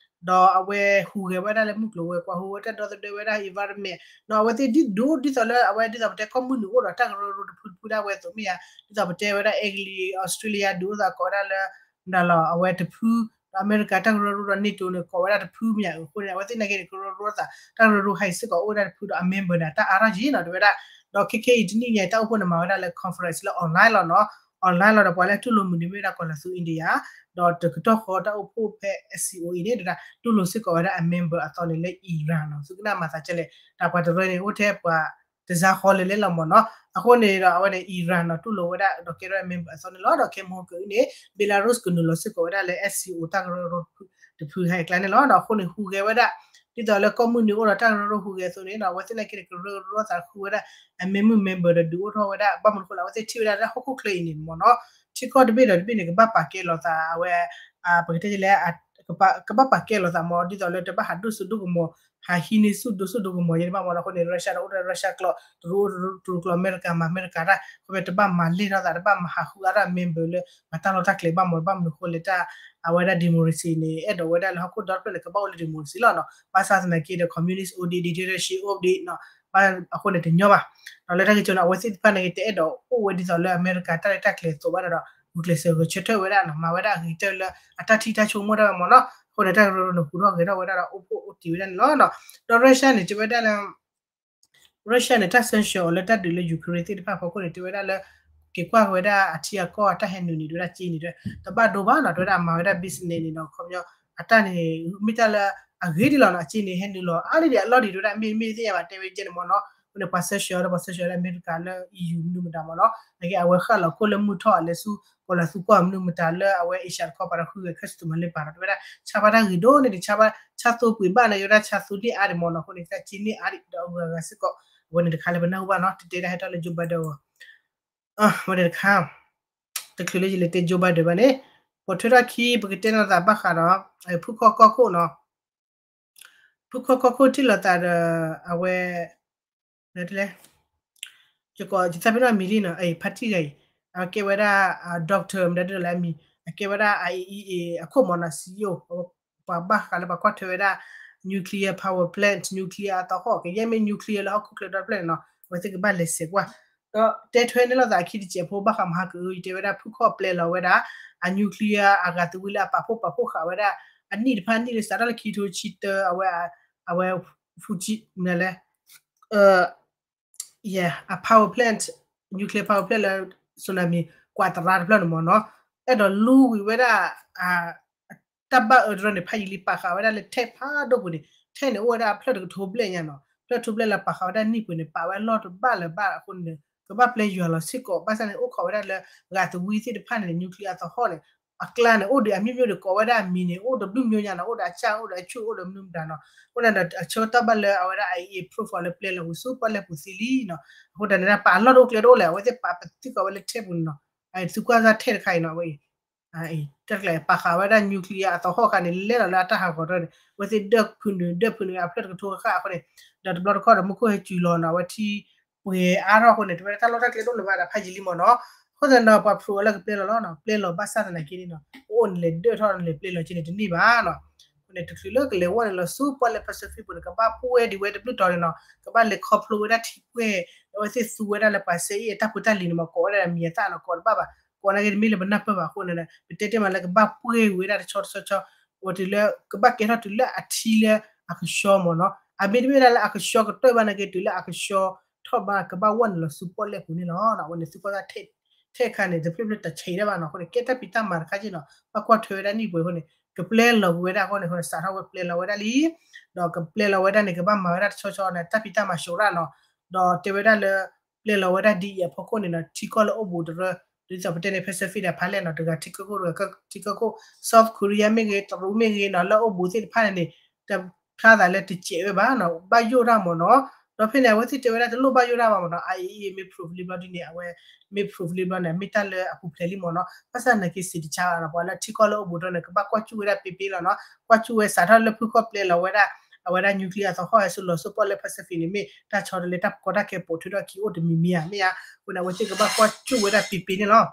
ဒီးအဝဲဟူးဂဲၤဝဲဒၣ်လၢမုၢ်ကျိၤဝဲၤကွာ် ဟူးဝဲတၢ်ဒီသဒၢဝဲဒၣ် environment နီၤ အဝဲသ့ၣ်ဒ်ဒိၣ်ဒ်သိးလၢ အဝဲဒ်သိးပတဲကီၢ်မုၢ်နုာ်အိၣ်ဒီး တၢ်ကရၢကရိတဖုတဖုဒၣ်ဝဲသိးမ့ၢ်ဧါ ဒ်သိးပတဲဝဲဒၣ် English Australia ဒုးအိၣ်သိးကိးဝဲဒၣ်လၢ မတၤလီၤ အဝဲတဖု အမဲရကၤတၢ်ကရၢကရိဒီး NATO န့ၣ် ကိးဝဲဒၣ်တဖုမ့ၢ်ဧါ. အဃိန့ၣ် အဝဲသ့ၣ်နာ်က့န့ၣ် ကရၢကရိသး တၢ်ကရၢကရိဟဲအံၤစ့ၢ်ကီး အိၣ်ဝဲဒၣ်တဖုဒီး အ member န့ၣ် တၢ်အါထီၣ်ယံၤနီၤ တဲဝဲဒၣ်. ဒီးခဲခဲအံၤတနံၣ်ညါ တၢ်အိၣ်ဖှိၣ်န့ၣ် မၤဝဲဒၣ်လၢ conference လၢ online လီၤနီၤ. online လီၤဒီး ပှၤလၢတူၢ်လိာ်မုာ်န့ၣ် မ့ၢ်ဝဲဒၣ်ကီၢ်လၤသူ India ဒီးတကတီၢ်ဃီတၢ်အိၣ်ဖှိၣ်ဖဲ SCO အံၤန့ၣ် ဒၣ်တူၢ်လိာ်စ့ၢ်ကီးဝဲဒၣ်အ member အသီန့ၣ်လၢ Iran နီၤ. သုကနၣ်မၤသးကလဲၣ် တၢ်ပှၤတရၢန့ၣ် အိၣ်ထဲပှၤတစါဃီလဲၤလဲၤလီၤမ့ၢ်နီၤ. အဃိန့ၣ်ဒီး အဝဲန့ၣ် Iran နီၤ တူၢ်လိာ်ဝဲဒၣ်ဒီးကဲထီၣ် member အသီန့ၣ်လီၤ. ဒီးခဲမုၢ်ဟီၣ်ကၢအံၤန့ၣ် Belarus ကနုာ်လီၤစ့ၢ်ကီးဝဲဒၣ်လၢ SCO တၢ်ကရၢကရိတဖုဟဲအကျါန့ၣ်လီၤ. ဒီးအဃိန့ၣ် ဟူးဂဲၤဝဲဒၣ် ဒ်သိးလၢကီၢ်မုၢ်နုာ်အိၣ်ဒီးတၢ်ကရၢကရိဟူးဂဲၤအသိးန့ၣ်နီၤ အဝဲသ့ၣ်နာ်က့န့ၣ် ကရၢကရိသးဃုဝဲဒၣ် အမ့ၢ်မုၢ် member ဒီးဒုးအိၣ်ထီၣ်ဝဲဒၣ် ဘၣ်မနုၤအဃိလဲၣ် အဝဲသ့ၣ်ထံၣ်ဝဲဒၣ်လၢဟီၣ်ခိၣ်ချၢအံၤန့ၣ်မ့ၢ်နီၤ ထံကီၢ်တဘ့ၣ်ဒီးတဘ့ၣ်န့ၣ် ကဘၣ်ပာ်ကဲလိာ်သး အဝဲ ပကတဲလဲၣ် ကဘၣ်ပာ်ကဲလိာ်သးမ့ၢ် ဒ်သိးလၢတဘၣ်ဟးဒိၣ်စိဒိၣ်ကမီၤ ဟးဟံးန့ၢ်စိဒိၣ်စိဒိၣ်ကမီၤယဲန့ၣ်ဘၣ်မ့ၢ်နီၤ. အဃိန့ၣ် Russia ဒီးအိၣ်ဒီး Russia ကျိာ် တရူးအိၣ်တရူးကျိာ် အမဲရကၤမၤအမဲရကၤတၢ် အဃိဖဲတဘၣ်မၤလဲၢ်ထီၣ်သး တဘၣ်မၤဟးဃုအါထီၣ် member လၢ မၤတၢ်လီၢ်တၢ်ကျဲၤဘၣ်မ့ၢ် ဘၣ်မနုၤအဃိလဲၣ်တၢ် အဝဲဒၣ် democracy န့ၣ် အဲၣ်ဒိးဝဲဒၣ်လၢဟီၣ်ခိၣ်ဒီတဖျၢၣ်န့ၣ် ကဘၣ်အိၣ်လၢ democracy လီၤနီၤ. ဘၣ်ဆၣ်သနာ်က့ဒီး communist အိၣ်ဒံး dictatorship အိၣ်ဒံးနီၤ ဘၣ်အဃိန့ၣ်တညီဘၣ်. ဒီးလၢတၢ်ဂ့ၢ်ကီန့ၣ် အဝဲသ့ၣ်တဖၣ်န့ၣ် တအဲၣ်ဒိးအိၣ်ဝဲဒ်သိးလၢအမဲရကၤတၢ်ရဲၣ်တၢ်ကျဲၤအသိးဘၣ်ဒီး ဂုာ်ကျဲးစၢးဂဲၤဆၢထၢၣ်ဝဲဒၣ်နီၤ မၤဝဲဒၣ်အဂ့ၤကတၢၢ်လၢအတၢ်ထံၣ်တၢ်ဆိကမိၣ်တၢ်ဝဲမ့ၢ်နီၤ. အဃိန့ၣ် တၢ်ကရၢကရိန့ၣ် ဟူးထီၣ်ဂဲၤထီၣ်ဝဲဒၣ်ဒီး အိၣ်ဖှိၣ်အိၣ်တ့ၢ်ဝဲဒၣ်န့ၣ်လီၤနီၤ. ဒီး Russia န့ၣ် တဲဝဲဒၣ်လၢ Russia န့ၣ် တၢ် sanction အီၤလၢတၢ်ဒုးလၢ Ukraine သ့ၣ်တဖၣ်အဖီခိၣ်န့ၣ် တဲဝဲဒၣ်လၢ က့ၤကွၢ်က့ၤဝဲဒၣ်အထံအကီၢ်အတၢ်ဟဲနုာ်န့ၣ် တဲဝဲဒၣ်က့န့ၣ် တဘၣ်ဒိဘၣ်နီၤ တဲဝဲဒၣ်အမၤဝဲဒၣ် business န့ၣ်နီၤ ခီပညီ အတၢ်န့ၣ် မ့ၢ်တၢ်လၢအဂ့ၤဒ်လီၤနီၤ အက့န့ၣ် ဟဲနုာ်လီၤအါဒ်ဒ်အလီၢ်ဒံး တဲဝဲဒၣ် မ့ၢ်မ့ၢ်သ့ၣ်ညါဘၣ် တဲဝဲကဲန့ၣ်မ့ၢ်နီၤ. အဃိန့ၣ် ပှၤ sanction ဒီးပှၤ sanction လၢအမဲရကၤလၢ EU မနုၤမတၤမ့ၢ်နီၤ နာ်က့ အဝဲဃၣ်လီၤခိၣ်လၢမုၢ်ထီၣ်အလဲၤဆူ ကီၢ်လၤသူကီၢ်မနုၤမတၤလၢအဝဲ Asia တခီပၤဒီး ဃုဂဲၤခဲစတူးမၤလၢပာ်ဒီး တဲဝဲဒၣ် ဆါဘၣ်တၢ်ဂ့ၤဒိၣ်န့ၢ်ဒံး ဆါဘၣ် ဆါသိပှ့ၤဘၣ်န့ၣ် ယဝဲဒၣ်ဆါသိန့ၢ်အါဒံးမ့ၢ်နီၤ. အဃိန့ၣ် တၢ်က့န့ၢ်အါဒံးဒီးအဂုၤအဂၤစ့ၢ်ကီး အဝဲန့ၣ်တခါလၢပနၢ်ဟူဘၣ်နီၤ တတဲဒၣ်ဟဲထီၣ်လၢ Joe Biden အဂီၢ် အဝဲန့ၣ်တခါ တချုးလၢယလဲၤတဲ Joe Biden ဘၣ်န့ၣ် ပိာ်ထွဲထီၣ်ခံ ပကတဲလိာ်သးဘၣ်ဃးဒီး ဖုခီၣ်ကီၢ်ခိၣ်နီၤ ဖုခီၣ်ကီၢ်ခိၣ်ထံၣ်လိာ်သးဒီး အဝဲ လဲၣ် ယကိး ယသးပ့ၤနီၣ်မံၤလံနီၤ ဖါတံၢ်ဂၤအံၤ အကဲဝဲဒၣ် doctor မတၤဒ်လဲၣ်အမံၤ အကဲဝဲဒၣ် IAEA အခိၣ်မ့ၢ်နီၤ CEO ပှၤဘၣ်ဃးလၢပှၤကွၢ်ထွဲဝဲဒၣ် nuclear power plant nuclear အသီဟီၣ် ကယဲၢ်မ့ၢ် nuclear လၢဟီၣ်ခိၣ်ချၢဒီတဖျၢၣ်န့ၣ်နီၤ အဝဲသ့ၣ်ကဘၣ်လဲၤစဲးကွၢ် ဒီးတဲထွဲန့ၢ်လိာ်သးအခံတစဲးဖိ ဘၣ်ဃးမဟါကအု ယတဲဝဲဒၣ်ဖုခီၣ်ပျဲလီၤဝဲဒၣ် အ nuclear အဂၤသဝံလၢအပာ်ဖှိၣ်ပာ်ဖှိၣ်ဃာ်ဝဲဒၣ် အနံၣ်တဖၣ်နံၣ်လၢစးထီၣ်လၢခံထိဆံတၢ အဝဲ အဝဲ Fuji မနုၤလဲၣ် အ power plant nuclear power plant လၢ tsunami ကွၢ်သရါတဖျၢၣ်န့ၣ်မ့ၢ်နီၤ အဲၣ်ဒိးလူဝံၤဝဲဒၣ် တၢ်ဘၣ်အၢတရၢန့ၣ် ဖးယံာ်လံ ပာ်ဃာ်ဝဲဒၣ်လၢထဲဖးဒိၣ်ပူၤန့ၣ် ထဲန့ၣ် အိၣ်ဝဲဒၣ်အဖျၢၣ်တကထိဘျဲၣ်ညါနီၤ ဖျၢၣ်တကထိဘျဲၣ်လၢပာ်ဃာ်ဝဲဒၣ်နံၣ်ပူၤန့ၣ် ပာ်ဝဲအလီၢ်တဘၣ်လၢၤဘၣ်အဃိန့ၣ် ကဘၣ်ပျဲယွၤလီၤစ့ၢ်ကီး ဘၣ်ဆၣ်န့ၣ် အိၣ်ခိးဝဲဒၣ်လၢ ဂၤသဝံသ့ၣ်တဖၣ်န့ၣ် nuclear အသီဟီၣ်န့ၣ် အကျါန့ၣ် အိၣ်ဒံးအမျိုးမျိုးဒီး ကိးဝဲဒၣ်အမံၤန့ၣ် အိၣ်ဒီးဘျုးမျိုးညါနီၤ အိၣ်ဒီးအစၢ် အိၣ်ဒီးအဆူၣ် အိၣ်ဒီးမနုၤမတၤနီၤ အဃိန့ၣ်ဒီး အဆၢကတီၢ်ဘၣ်လၢအဝဲဒၣ် IAEA approve အီၤလၢပျဲလီၤဝံၤဆူပီၣ်လဲၣ်ပူၤသ့လံနီၤ အဃိတၢ်န့ၣ် ပာ်အလီၢ်တအိၣ်ကျဲတအိၣ်လဲၣ် အဝဲသ့ၣ်ပာ်ပသံကွၢ်ဝဲလၢထဲပူၤန့ၣ်နီၤ သုကွၢ်စၢ်ထဲတခါအံၤနီၤ အဝဲအံၤ တၢ်ကျဲၤပာ်ဃာ်ဝဲဒၣ် nuclear အသီဟီၣ်အခါန့ၣ် လဲၣ်လီၤလၢအတၢ်ဟးဂီၤတၢ်န့ၣ် အဝဲသ့ၣ်ဒၢးဖုးနုာ် ဒၢးဖုးနုာ်အဖျၢၣ်တကထိဃၣ်ဃၣ်အဃိန့ၣ် ဒီးတဘျီတခီၣ်ဒီးမူခိၣ်ဟဲစူၤလီၤနီၤ အဝဲထံပှဲၤအါထီၣ်အဃိန့ၣ် တဝဲဒၣ်တၢ်လီၢ်တၢ်ကျဲတအိၣ်လၢၤဘၣ်ဒီးဖးယံာ်လံမ့ၢ်နီၤ အဃိသတးဒီးပှၤ prove အီၤလၢကပျဲလီၤလီၤနီၤ ပျဲလီၤဘၣ်ဆၣ်သနာ်က့န့ၣ်နီၤ ပအိၣ်န့ၣ်လဲၤဒၢးထီၣ်လဲၤပျဲလီၤက့န့ၣ်တန့ၢ်ဘၣ်နီၤ အဃိန့ၣ် တချုးလၢကလဲၤဝဲန့ၣ်လီၤဆူပီၣ်လဲၣ် Pacific ပူၤန့ၣ် ကဘၣ်ပှဲၤဒံးဝဲတဘျုးတီၤန့ၣ်နီၤ ကဘၣ်လဲၤခီဖျိဝဲဒၣ်ထံပှဲၤ ဒီးအဝဲသ့ၣ်သူဝဲဒၣ်လၢပှၤစဲအ့ၣ်အတၢ်ဖိတၢ်လံၤန့ၣ်မ့ၢ် ကိးဝဲဒၣ်မံၤအသၣ်နီၤ ကိးတဘၣ်ဘၣ် ကိးနာ်က့တမ့ၢ်လၢပနၢ်ပၢၢ်ဘၣ်အဃိန့ၣ် ပတဲတ့ၢ်မးလၢကဘၣ်ပှဲၤဝဲဒၣ်တဆီတဆီဆီ ဝဲတုၤလၢ ကဘၣ်ကဲထီၣ်တုၤလၢအထံလၢအကဆှီမ့ၢ်နီၤ အမ့တမ့ၢ်ဒၣ်လၢအကဆှီကတၢၢ်ဘၣ်နာ်က့ တုၤလၢအကဆှီထီၣ်ဘၣ် ကဘၣ်ဝဲန့ၣ်လီၤဆူပီၣ်လဲၣ်ပူၤန့ၣ်လီၤ အဝဲန့ၣ်သုကွၢ်စၢ် ထဲအခါန့ၣ် တဖျၢၣ်ဖျၢၣ်တဆံးဒၣ်ဘၣ်နီၤ အဃိန့ၣ် ကဲတၢ်ဖံးတၢ်မၤတခါက့နီၤ ဘၣ်ကွၢ်ထွဲဝဲဒၣ်နံၣ်ပှဲၤအဃိန့ၣ် ကပျဲလီၤကွံာ်ဝဲဒၣ်အဃိန့ၣ် အဃိန့ၣ် စးထီၣ်ဝဲပျဲလီၤဝဲဒၣ်လံ ဒီးကပျဲလီၤဝဲဒၣ်န့ၣ် ကဘၣ်မၤဝဲဒၣ်တဆီဆီန့ၣ် တၢ်ဖံးတၢ်မၤဆှိးဒၣ်နီၤ ဒီးတဲဝဲဒၣ်လၢ ပျဲလီၤဝဲဒၣ်ဒ်အံၤအဖီခိၣ်န့ၣ်နီၤ ထံကီၢ်လၢအိၣ်ဘူးတရၢ ဒ်သိးပတဲန့ၣ် Pacific ဒီးဖးလဲၣ်နီၤ တဂၤထံကီၢ်ခိၣ်တဂၤထံကီၢ်ခိၣ် South Korea မ့ၢ်ဂ့ၤ တရူးမ့ၢ်ဂ့ၤနီၤ လၢအိၣ်ဘူးသ့ၣ်တဖၣ်န့ၣ်န့ၣ် တဖျါသးလၢတစဲးဝဲဘၣ်နီၤ ဘၣ်ယိၣ်တၢ်မ့ၢ်နီၤ ဒီးဖဲန့ၣ် အဝဲသ့ၣ်တဲဝဲဒၣ်တလိၣ်ဘၣ်ယိၣ်တၢ်ဘၣ်မ့ၢ်နီၤ IAEA မ့ၢ် prove လံဘျီဒ်န့ၣ် အဝဲ မ့ၢ် prove လံဘျီန့ၣ် မ့ၢ်တၢ်လၢအပူၤဖျဲးလံမ့ၢ်နီၤ ဘၣ်ဆၣ်နာ်က့စံးတဆါဘၣ်နီၤ ပှၤလၢထံကီၢ်လၢအိၣ်ဘူးတရၢန့ၣ် ကဘၣ်ကွၢ်စူၣ်ဝဲဒၣ်ပ့ၤပ့ၤလီၤနီၤ ကွၢ်စူၣ်ဝဲစးထီၣ်လၢဖုခီၣ်ပျဲလီၤဝဲဒၣ် အဝဲဒၣ် nuclear အသီဟီၣ်ဟဲဆူလီၤဆူပီၣ်လဲၣ် Pacific န့ၣ် မ့ၢ်တၢ်ဆီတလဲတၢ်ကီတၢ်ခဲပိာ်ထွဲထီၣ်ခံအိၣ်တမံၤမံၤဧါ မ့ၢ်ဧါ အဃိန့ၣ် အဝဲသ့ၣ်ကဘၣ်ကွၢ်စူၣ်ဝဲဒၣ်ပ့ၤပ့ၤန့ၣ်လီၤ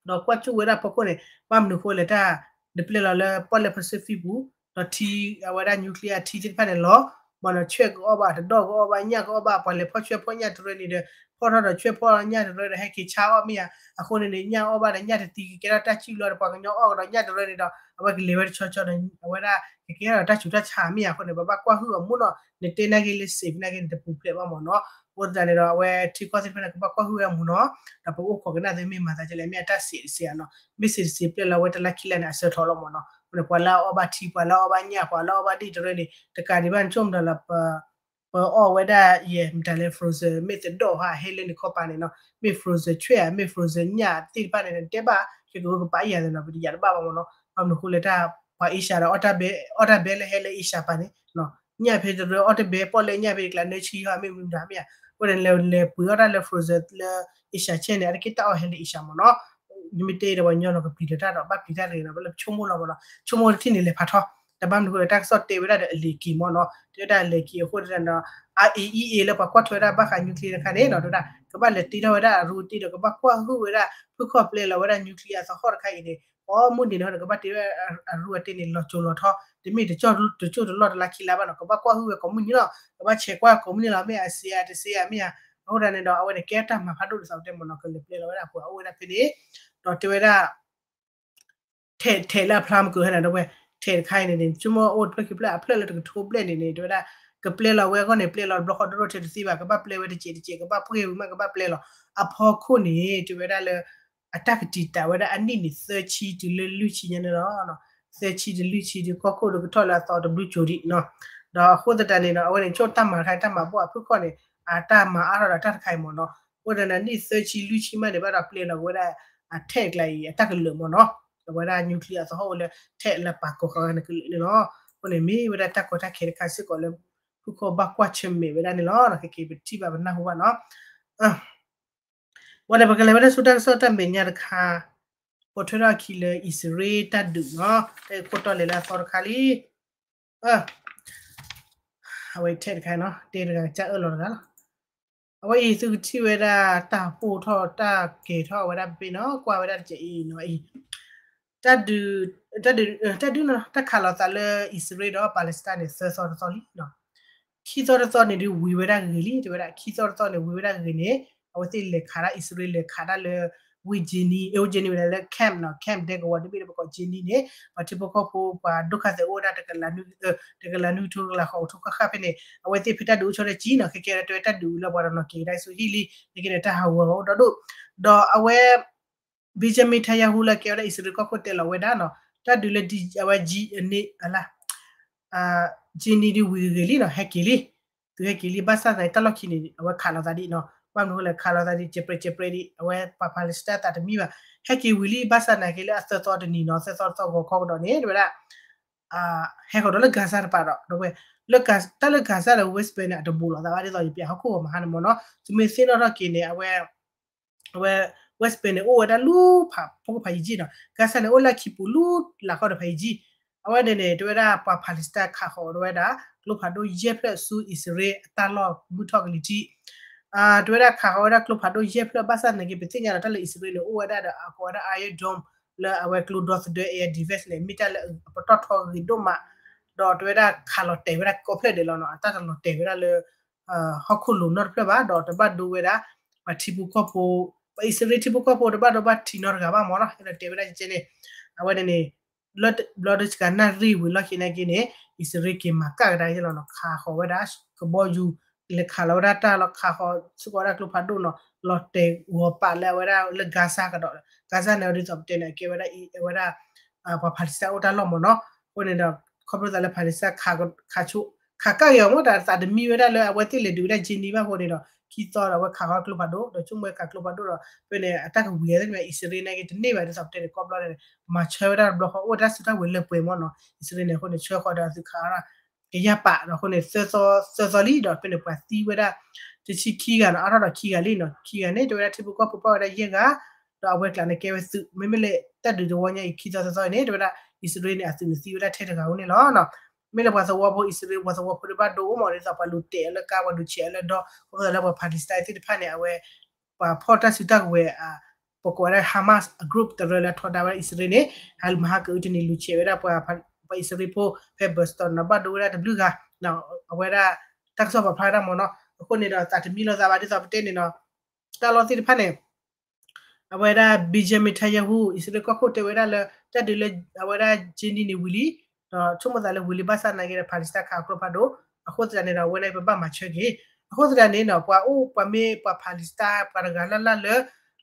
ဒီးကွၢ်စူၣ်ဝဲဒၣ်ဖီခိၣ်န့ၣ် ဘၣ်မနုၤအဃိလဲၣ်တၢ် နပျဲလီၤလၢပီၣ်လဲၣ် Pacific ပူၤ ဒီးထံ အဝဲဒၣ် nuclear ထံသ့ၣ်တဖၣ်န့ၣ်လီၤ မ့ၢ်နီၤ ဆွဲၣ်ကအီၣ်ဘၣ် တဒီၣ်ကအီၣ်ဘၣ် ညၣ်ကအီၣ်ဘၣ် ပှၤလဲၤဖီၣ်ဆွဲၣ်ဖီၣ်ညၣ်တရၢန့ၣ်ဒီး ဖီၣ်ထီၣ်ဒီးဆွဲၣ်ဖီၣ်ညၣ်တရၢဒီး ဟဲက့ၤဆါအီၣ်မ့ၢ်ဧါ. အဃိန့ၣ်န့ၣ် ညၣ်အီၣ်ဘၣ်ဒီးညၣ်တသံ ကကဲထီၣ်တၢ်စုၣ်လီၤဒီး ပှၤကညီအီၣ်ကဒီးညၣ်တရၢန့ၣ်ဒီး အဝဲကလဲၤဝဲတဆီဆီဒီး အဝဲဒၣ်ကကဲထီၣ်တၢ်ဆူးတၢ်ဆါမ့ၢ်ဧါ. အဃိန့ၣ် ပဘၣ်ကွၢ်ဟုၣ်အမူနီၤ နတဲနာ်က့လၢ safe နာ်က့န့ၣ် တပူၤဖျဲးဘၣ်မ့ၢ်နီၤ. အဃိသတးန့ၣ်ဒီး အဝဲထံကီၢ်သ့ၣ်တဖၣ်န့ၣ် ကဘၣ်ကွၢ်ဟုၣ်ဝဲအမူနီၤ ဒီးပကအိၣ်ခိးကနၣ်သ့မ့ၢ်မၤသးဒ်လဲၣ် မ့ၢ်အတၢ်စံးတစဲးဧါနီၤ မ့ၢ်စံးတစဲးပျဲလီၤဝဲတလါခံလါန့ၣ် အဆၢထီၣ်လီၤမ့ၢ်နီၤ. အဃိန့ၣ် ပှၤလၢအအီၣ်ဘၣ်ထံ ပှၤလၢအအီၣ်ဘၣ်ညၣ် ပှၤလၢအအီၣ်ဘၣ်ဒ့ၣ်တရၢန့ၣ် တကးဒံးဘၣ်န့ၣ် ဆိကမိၣ်ဒီးလၢ ပအီၣ်ဝဲဒၣ်ယဲၢ် မတၤလဲၣ် frozen မ့ၢ်သဒိၣ်ဟါ ဟဲလၢနခီပၤန့ၣ်နီၤ မ့ၢ် frozen ဆွဲၣ်ဧါ မ့ၢ် frozen ညၣ်သ့ၣ်တဖၣ်န့ၣ် နတဲဘၣ် ကကဝဲကပာ်ယၤသနီၤ ပတယၤတဘၣ်ဘၣ်မ့ၢ်နီၤ. ဘၣ်မနုၤအဃိလဲၣ်တၢ် ပှၤ Asia ဒီး အီၣ်တၢ်ဘဲလၢဟဲလၢ Asia ပၤန့ၣ် ညၣ်ဖဲတရၢအီၣ်တဘဲ ပီၣ်လဲၣ်ညၣ်ဖဲကျါ နၢဆံဟါ မ့ၢ်မနုၤမ့ၢ်ဧါ. အဃိန့ၣ် လဲၤလဲၤပှ့ၤအီၣ်တၢ်လၢ frozen လၢ Asia ဆဲန့ၣ် အါတက့ၢ်တၢ်အီၣ်ဟဲလၢ Asia မ့ၢ်နီၤ. နမ့ၢ်တဲဒီးပှၤကညီနီၤ ကပျံၤဒီးတၢ်ဒီး ဘၣ်ပျံၤတၢ်တဂ့ၤနီၤ ဘၣ်လၢပဆိကမိၣ်လီၤမ့ၢ်နီၤ ဆိကမိၣ်တထံၣ်န့ၣ် လဲၤဖးထီ တဘၣ်မနုၤအဃိဒီး တၢ်ကစီၣ်တဲဝဲဒၣ်ဒီးအလဲၤက့ၤမ့ၢ်နီၤ တဲဝဲဒၣ်လဲၤက့ၤအဃိသတးဒီး IAEA လၢပှၤကွၢ်ထွဲဝဲဒၣ်ဘၣ်ဃး nuclear တခါန့ၣ်နီၤ တဲဝဲဒၣ် ကဘၣ်လဲၤတ့ထီၣ်ဝဲဒၣ်အရူအတ့ဒီး ကဘၣ်ကွၢ်ဟုၣ်ဝဲဒၣ် ဖုခီၣ်ပျဲလီၤဝဲဒၣ် nuclear အသဟီၣ်တခါအံၤန့ၣ် ကိးမုၢ်နံၤန့ၣ်ဒီး ကဘၣ်တ့ဝဲအရူအတ့န့ၣ် လီၤစိၤလီၤထီ တမ့ၢ်တကၠိၢ်တလီၢ်တလါခံလါဘၣ်နီၤ ကဘၣ်ကွၢ်ဟုၣ်ဝဲကိးမုၢ်နံၤလီၤ ကဘၣ်ဆဲးကွၢ်ကိးမုၢ်နံၤလီၤ မ့ၢ်အစ့အါတစ့အါမ့ၢ်ဧါ. အဃိသတးန့ၣ်ဒီး အဝဲန့ၣ်ကဲတၢ်မၤဖးဒိၣ်ဒ်သိးတဲမ့ၢ်နီၤ ကလဲၤပျဲလီၤဝဲဒၣ်ပှၤအိၣ်ဝဲဒၣ်ဖဲန့ၣ် ဒီးတဲဝဲဒၣ် ထဲးထဲးလၢအဖျါမုၢ်ကဟဲနၤဒီးဝဲ ထဲးတခါအံၤန့ၣ်န့ၣ် ဆိကမိၣ်အိၣ်တဖျၢၣ်ခံဖျၢၣ်အဖျၢၣ်လၢတကထိဘျဲၣ်န့ၣ်န့ၣ် တဲဝဲဒၣ် ကပျဲလီၤဝဲအဂီၢ်န့ၣ် ပျဲလီၤတဘျီဃီဒိၣ်ဒိၣ်ထဲတသ့ဘၣ် ကဘၣ်ပျဲဝဲတစဲးတစဲး ကဘၣ်ပှ့ၢ်ဝံၤမး ကဘၣ်ပျဲလီၤ အဖီခိၣ်န့ၣ် တဲဝဲဒၣ်လၢ အတၢ်ကတံာ်တာ်ဝဲဒၣ်အနံၣ်န့ၣ် သၢဆံတုၤလၢလွံၢ်ဆံညါန့ၣ်လီၤ. သၢဆံတုၤလွံၢ်ဆံဒုးကီၢ်ခိၣ်ဒုးကထီၣ်လၢအသီတဘျုးကၠိၤဒံးနီၤ. ဒီးအဃိသတးန့ၣ်ဒီး အဝဲန့ၣ်ဆိတၢ်မၤတခါ တၢ်မၤဘီၣ်အဖုၣ်ခီၣ်န့ၣ် အတၢ်မၤအါထီၣ်ဒီးတၢ်တခါအံၤမ့ၢ်နီၤ. အဃိသတးန့ၣ် နံၣ်သၢဆံလွံၢ်ဆံမးန့ၣ် ဘၣ်ဒီးပျဲလီၤက့ၤဝဲဒၣ် အထဲးကျါအံၤ အတၢ်ကလုာ်မ့ၢ်နီၤ. အဝဲဒၣ် nuclear အသဟီၣ်အိၣ်လၢထဲးလၢပာ်ကိးဃာ်ဝဲန့ၣ်ကလုာ်န့ၣ်လီၤ. အဃိန့ၣ် မ့ၢ်ဝဲဒၣ်တၢ်ကီတၢ်ခဲတခါစ့ၢ်ကီးလၢ ဖုၣ်ခီၣ်ဘၣ်ကွၢ်ဆၢၣ်မဲာ်ဝဲဒၣ်န့ၣ်လီၤ. ခဲက့ၤပထံၣ်ဘၣ်ပနၢ်ဟူဘၣ်နီၤ. ဝံၤဒီးပကလဲၤဝဲဒၣ်ဆူတၢ်ကစီၣ်တၢ်မဲာ်ညါတခါ, ပိာ်ထွဲထီၣ်အခံလၢအံၣ်စရ့လးတၢ်ဒုးနီၤ, တၢ်အံၤခိၣ်တီလဲၤလၢအသီတခါလံ. အဝဲထဲတခါနီၤ, တဲတဂၤကစၢ်အၢၣ်လီၤတဂၤလီၤ. အဝဲအံၤသုကထံၣ်ဝဲဒၣ်တၢ်ပိၢ်ထီၣ်တၢ်ကဲၤထီၣ်ဝဲဒၣ်ဖဲနီၤ, ကွၢ်ဝဲဒၣ်တကဲးအံၤနီၤအံၤ တၢ်ဒုး, တၢ်ဒုး, တၢ်ဒုးနီၤ, တၢ်ခးလိာ်သးလၢအံၣ်စရ့လးဒီး Palestine န့ၣ် သၢသီတသီလံနီၤ. ခံသီတသီန့ၣ်ဒုးဝံၤဝဲဒၣ်ဂ့ၤလံ တဲဝဲဒၣ်, ခံသီတသီန့ၣ်ဝံၤဝဲဒၣ်ဂ့ၤန့ၣ် အဝဲသ့ၣ်လဲၤခးဒၣ် အံၣ်စရ့လးလဲၤခးဒၣ်လၢ ဝ့ၢ် Jenin, အဝ့ၢ် Jenin ဝဲဒၣ်လၢ camp နီၤ, camp ဒဲကဝီၤတဘ့ၣ်လၢပကိး Jenin န့ၣ် ပှၤထံဖိကီၢ်ဖိ ပှၤဒိၣ်ခါသဲးအိၣ်ဝဲဒၣ် တကလးနွံ, တကလးနွံကထိ တကလးဃိးကထိဃၣ်ဃၣ်ဖဲန့ၣ် အဝဲသ့ၣ်ဖဲတၢ်ဒုးအိၣ်ဆီတကံနီၤ, ခဲကဲဒီးတဲဝဲတၢ်ဒုးလၢပှၤတနီၤက့ၤကဒါဆူဟံၣ်လံ, နက့န့ၣ်တၢ်ဟးဂီၤအိၣ်ဒီဒိၣ်, ဒီးအဝဲ Benjamin Netanyahu လၢကဲဝဲဒၣ်အံၣ်စရ့လးကီၢ်ခိၣ်တဲလီၤဝဲဒၣ်နီၤ, တၢ်ဒုးလၢအဝဲ Jenin အလါ Jenin ဒုးဝံၤဂ့ၤဂ့ၤလံနီၤ, ဟဲက့ၤလံ, သုဟဲက့ၤလံ, ဘၣ်ဆၣ်သနာ်က့တၢ်လီၢ်ခံန့ၣ် အဝဲခးလိာ်သးဒံးနီၤ, ဘၣ်မနုၤအဃိလဲၣ် ခးလိာ်သးဒံး ကဲးပြဲးကဲးပြဲးဒံး, အဝဲပှၤ Palestine သးတမံဘၣ်, ဟဲက့ၤဝံၤလံ, ဘၣ်ဆၣ်သနာ်က့လၢအသၢသီတနံၤနီၤ, သၢသီတသီဂီၤခီကဒီးန့ၣ် တဲဝဲဒၣ် ဟဲဃီၤဒီးလၢ Gaza တပၤဒီး ဒီးဝဲ တၢ်လၢ Gaza ဒီး West Bank န့ၣ် အတဘူးလိာ်သးဘၣ် ဒ်သိးယပျးဟီၣ်ခိၣ်ဂီၤမဟါန့ၣ်မ့ၢ်နီၤ, သုမ့ၢ်သ့ၣ်နီၣ်ထီၣ်က့ၤန့ၣ် အဝဲ အဝဲ West Bank န့ၣ် အိၣ်ဝဲဒၣ်လူၤဖး ဖီခိၣ်ဖးယံာ်ယံာ်နီၤ, Gaza န့ၣ် အိၣ်လၢအခံပူၤလူၤလၢ်ခီဒီးဖးယံာ်ယံာ်, အဝဲန့ၣ်န့ၣ် တဲဝဲဒၣ်ပှၤ Palestine ခးဃီၤဒီးဝဲဒၣ် ကျိဖးဒိၣ်ယဲၢ်ဖျၢၣ်ဆူအံၣ်စရ့လးအတၢ်လီၢ်မုၢ်ထီၣ်ကလံၤထံး, တဲဝဲဒၣ်ခးဃီၤဝဲဒၣ်ကျိဖးဒိၣ်ယဲၢ်ဖျၢၣ် ဘၣ်ဆၣ်သနာ်က့ ပသ့ၣ်ညါဒီးတၢ်လၢအံၣ်စရ့လးန့ၣ် အိၣ်ဝဲဒၣ်ဒီးအကိးဝဲဒၣ် Iron Dome လၢအဝဲကျိဒီသဒၢ air defense န့ၣ် မ့ၢ်တၢ်လၢအပတီၢ်ထီဂ့ၤဒိၣ်မး, ဒီးတဲဝဲဒၣ်ခးလီၤတဲာ်ဝဲဒၣ်ကိးဖျၢၣ်ဒဲးလီၤနီၤ, အတၢ်တလီၤတဲာ်ဝဲဒၣ်လၢ ဟီၣ်ခိၣ်လိၤနီတဖျၢၣ်ဘၣ်, ဒီးတဘၣ်ဒိဝဲဒၣ် ပှၤထံဖိကီၢ်ဖိ, ပှၤအံၣ်စရ့လးထံဖိကီၢ်ဖိတဘၣ်ဒိဘၣ်ထံးနီတဂၤဘၣ်မ့ၢ်နီၤ, ဟဲဒီးတဲဝဲဒၣ်ကဲန့ၣ်, အဝဲန့ၣ်န့ၣ် လၢတဘျီဒုးစှၤနၣ်ရံၣ်ဝံၤလီၢ်ခံနာ်က့န့ၣ် အံၣ်စရ့လးက့ၤမၤကၣ်ကဒါက့လီၤနီၤ, ခးဃီၤဝဲဒၣ်ကဘီယူၤ, လဲၤခးလီၤဝဲဒၣ်တၢ်လီၤ, ခးဃီၤစ့ၢ်ကီးဝဲဒၣ်ကျိဖးဒိၣ်နီၤ, လီၤတဲာ်ဂီၤပာ်လၢအဝဲဒၣ်လၢ Gaza ကဒီး, Gaza န့ၣ်ဒ်သိးပတဲန့ၣ် အကဲဝဲဒၣ်အံၤ အဝဲဒၣ် ပှၤ Palestine အိၣ်တၢ်လီၢ်မ့ၢ်နီၤ, အဃိန့ၣ်ဒီး ခီဖျိသးလၢ Palestine ခးဆိ, ခးကၣ်က့ၤအီၤမ့ၢ်တၢ်သးတမံဝဲဒၣ်လၢအဝဲသ့ၣ်လဲၤဒုးဝဲဒၣ် Jenin ဘၣ်အဃိန့ၣ်ဒီး ခံသီဒီးအဝဲခးဃီၤကျိဖးဒိၣ် ဒီးဆိကမိၣ်ဝဲခးကျိဖးဒိၣ်ဒီး ဖဲန့ၣ် အတၢ်ကဝံၤအသ့ၣ်တဖၣ် အံၣ်စရ့လးန့ၣ်က့တန့ၢ်ဘၣ် ဒ်သိးပတဲန့ၣ် ကီၢ်ဘျီန့ၣ် မၤဆၢဝဲဒၣ်တဘျီဃီ အိၣ်တၢ်စုတၢ်ဝဲၤလၢပှဲၤမ့ၢ်နီၤ, အံၣ်စရ့လးန့ၣ် အဃိန့ၣ် ဆၢဃီၤဒီးအသုးခးအီၤ ကယၢ်ပာ်ဒီးအဃိန့ၣ် သၢသီ သၢသီလံဒီး ဖဲန့ၣ် ပှၤသံဝဲဒၣ် တဆံခံဂၤနီၤ, အါထီၣ်ဒီးခံဂၤလံနီၤ, ခံဂၤန့ၣ် တဲဝဲဒၣ်ထံဖိကီၢ်ဖိပာ်ဝဲဒၣ်ယဲၢ်ဂၤ, ဒီးအဝဲကျါန့ၣ်ကဲဝဲသုး, မ့မ့ၢ်လၢတၢ်ဒုးတဝီညါအံၤ ခံသီသၢသီအံၤန့ၣ် တဲဝဲဒၣ် အံၣ်စရ့လးန့ၣ် အသုးန့ၣ်သံဝဲဒၣ်ထဲတဂၤဧိၤန့ၣ်လီၤ. မ့ၢ်လၢပှၤသဝီဖိ အံၣ်စရ့လး ပှၤသဝီဖိတဘၣ်ဒိအိၣ်မး ဒ်သိးပှၤလူၤတဲာ်အီၤလၢကါ ပှၤလူၤဆဲးအီၤလၢဒီ, ခီဖျိလၢပှၤ Palestine သ့ၣ်တဖၣ်န့ၣ် အဝဲ ပှၤဖီၣ်တၢ်စုတၢ်ကဝဲၤ ပကိးဝဲဒၣ် Hamas အ group တရၢလၢအထီဒါဝဲဒၣ်အံၣ်စရ့လးန့ၣ် ဟးမဟါကအုတနံၤလူၤဆဲးဝဲဒၣ် ပှၤအံၣ်စရ့လးဖိ ဖဲ Boston နီၤ ဘၣ်ဒိဝဲဒၣ်တဘျုးဂၤ အဝဲဒၣ် တၢ်ကစီၣ်ပာ်ဖျါဝဲဒၣ်မ့ၢ်နီၤ. အဃိန့ၣ်ဒီး သးတမံလိာ်သးဘၣ် ဒ်သိးပတဲန့ၣ်နီၤ, တၢ်လီၢ်သ့ၣ်တဖၣ်န့ၣ် အဝဲဒၣ် Benjamin Netanyahu အံၣ်စရ့လးကီၢ်ခိၣ်တဲဝဲဒၣ်လၢ တၢ်ဒုးလၢ အဝဲဒၣ် Jenin န့ၣ်ဝံၤလံ, ဒီးဆိကမိၣ်သးလၢဝံၤလံ ဘၣ်ဆၣ်သနာ်က့ဒီး Palestine ခးကျိဖးဒိၣ်, အဃိသတးန့ၣ်ဒီး အဝဲန့ၣ်ပဘၣ်မၤဆၢက့ၤ. အဃိသတးန့ၣ်နီၤ ပှၤအိၣ်ပှၤမ့ၢ်ပှၤ Palestine ပှၤတဂၤလၢ်လၢ်လၢ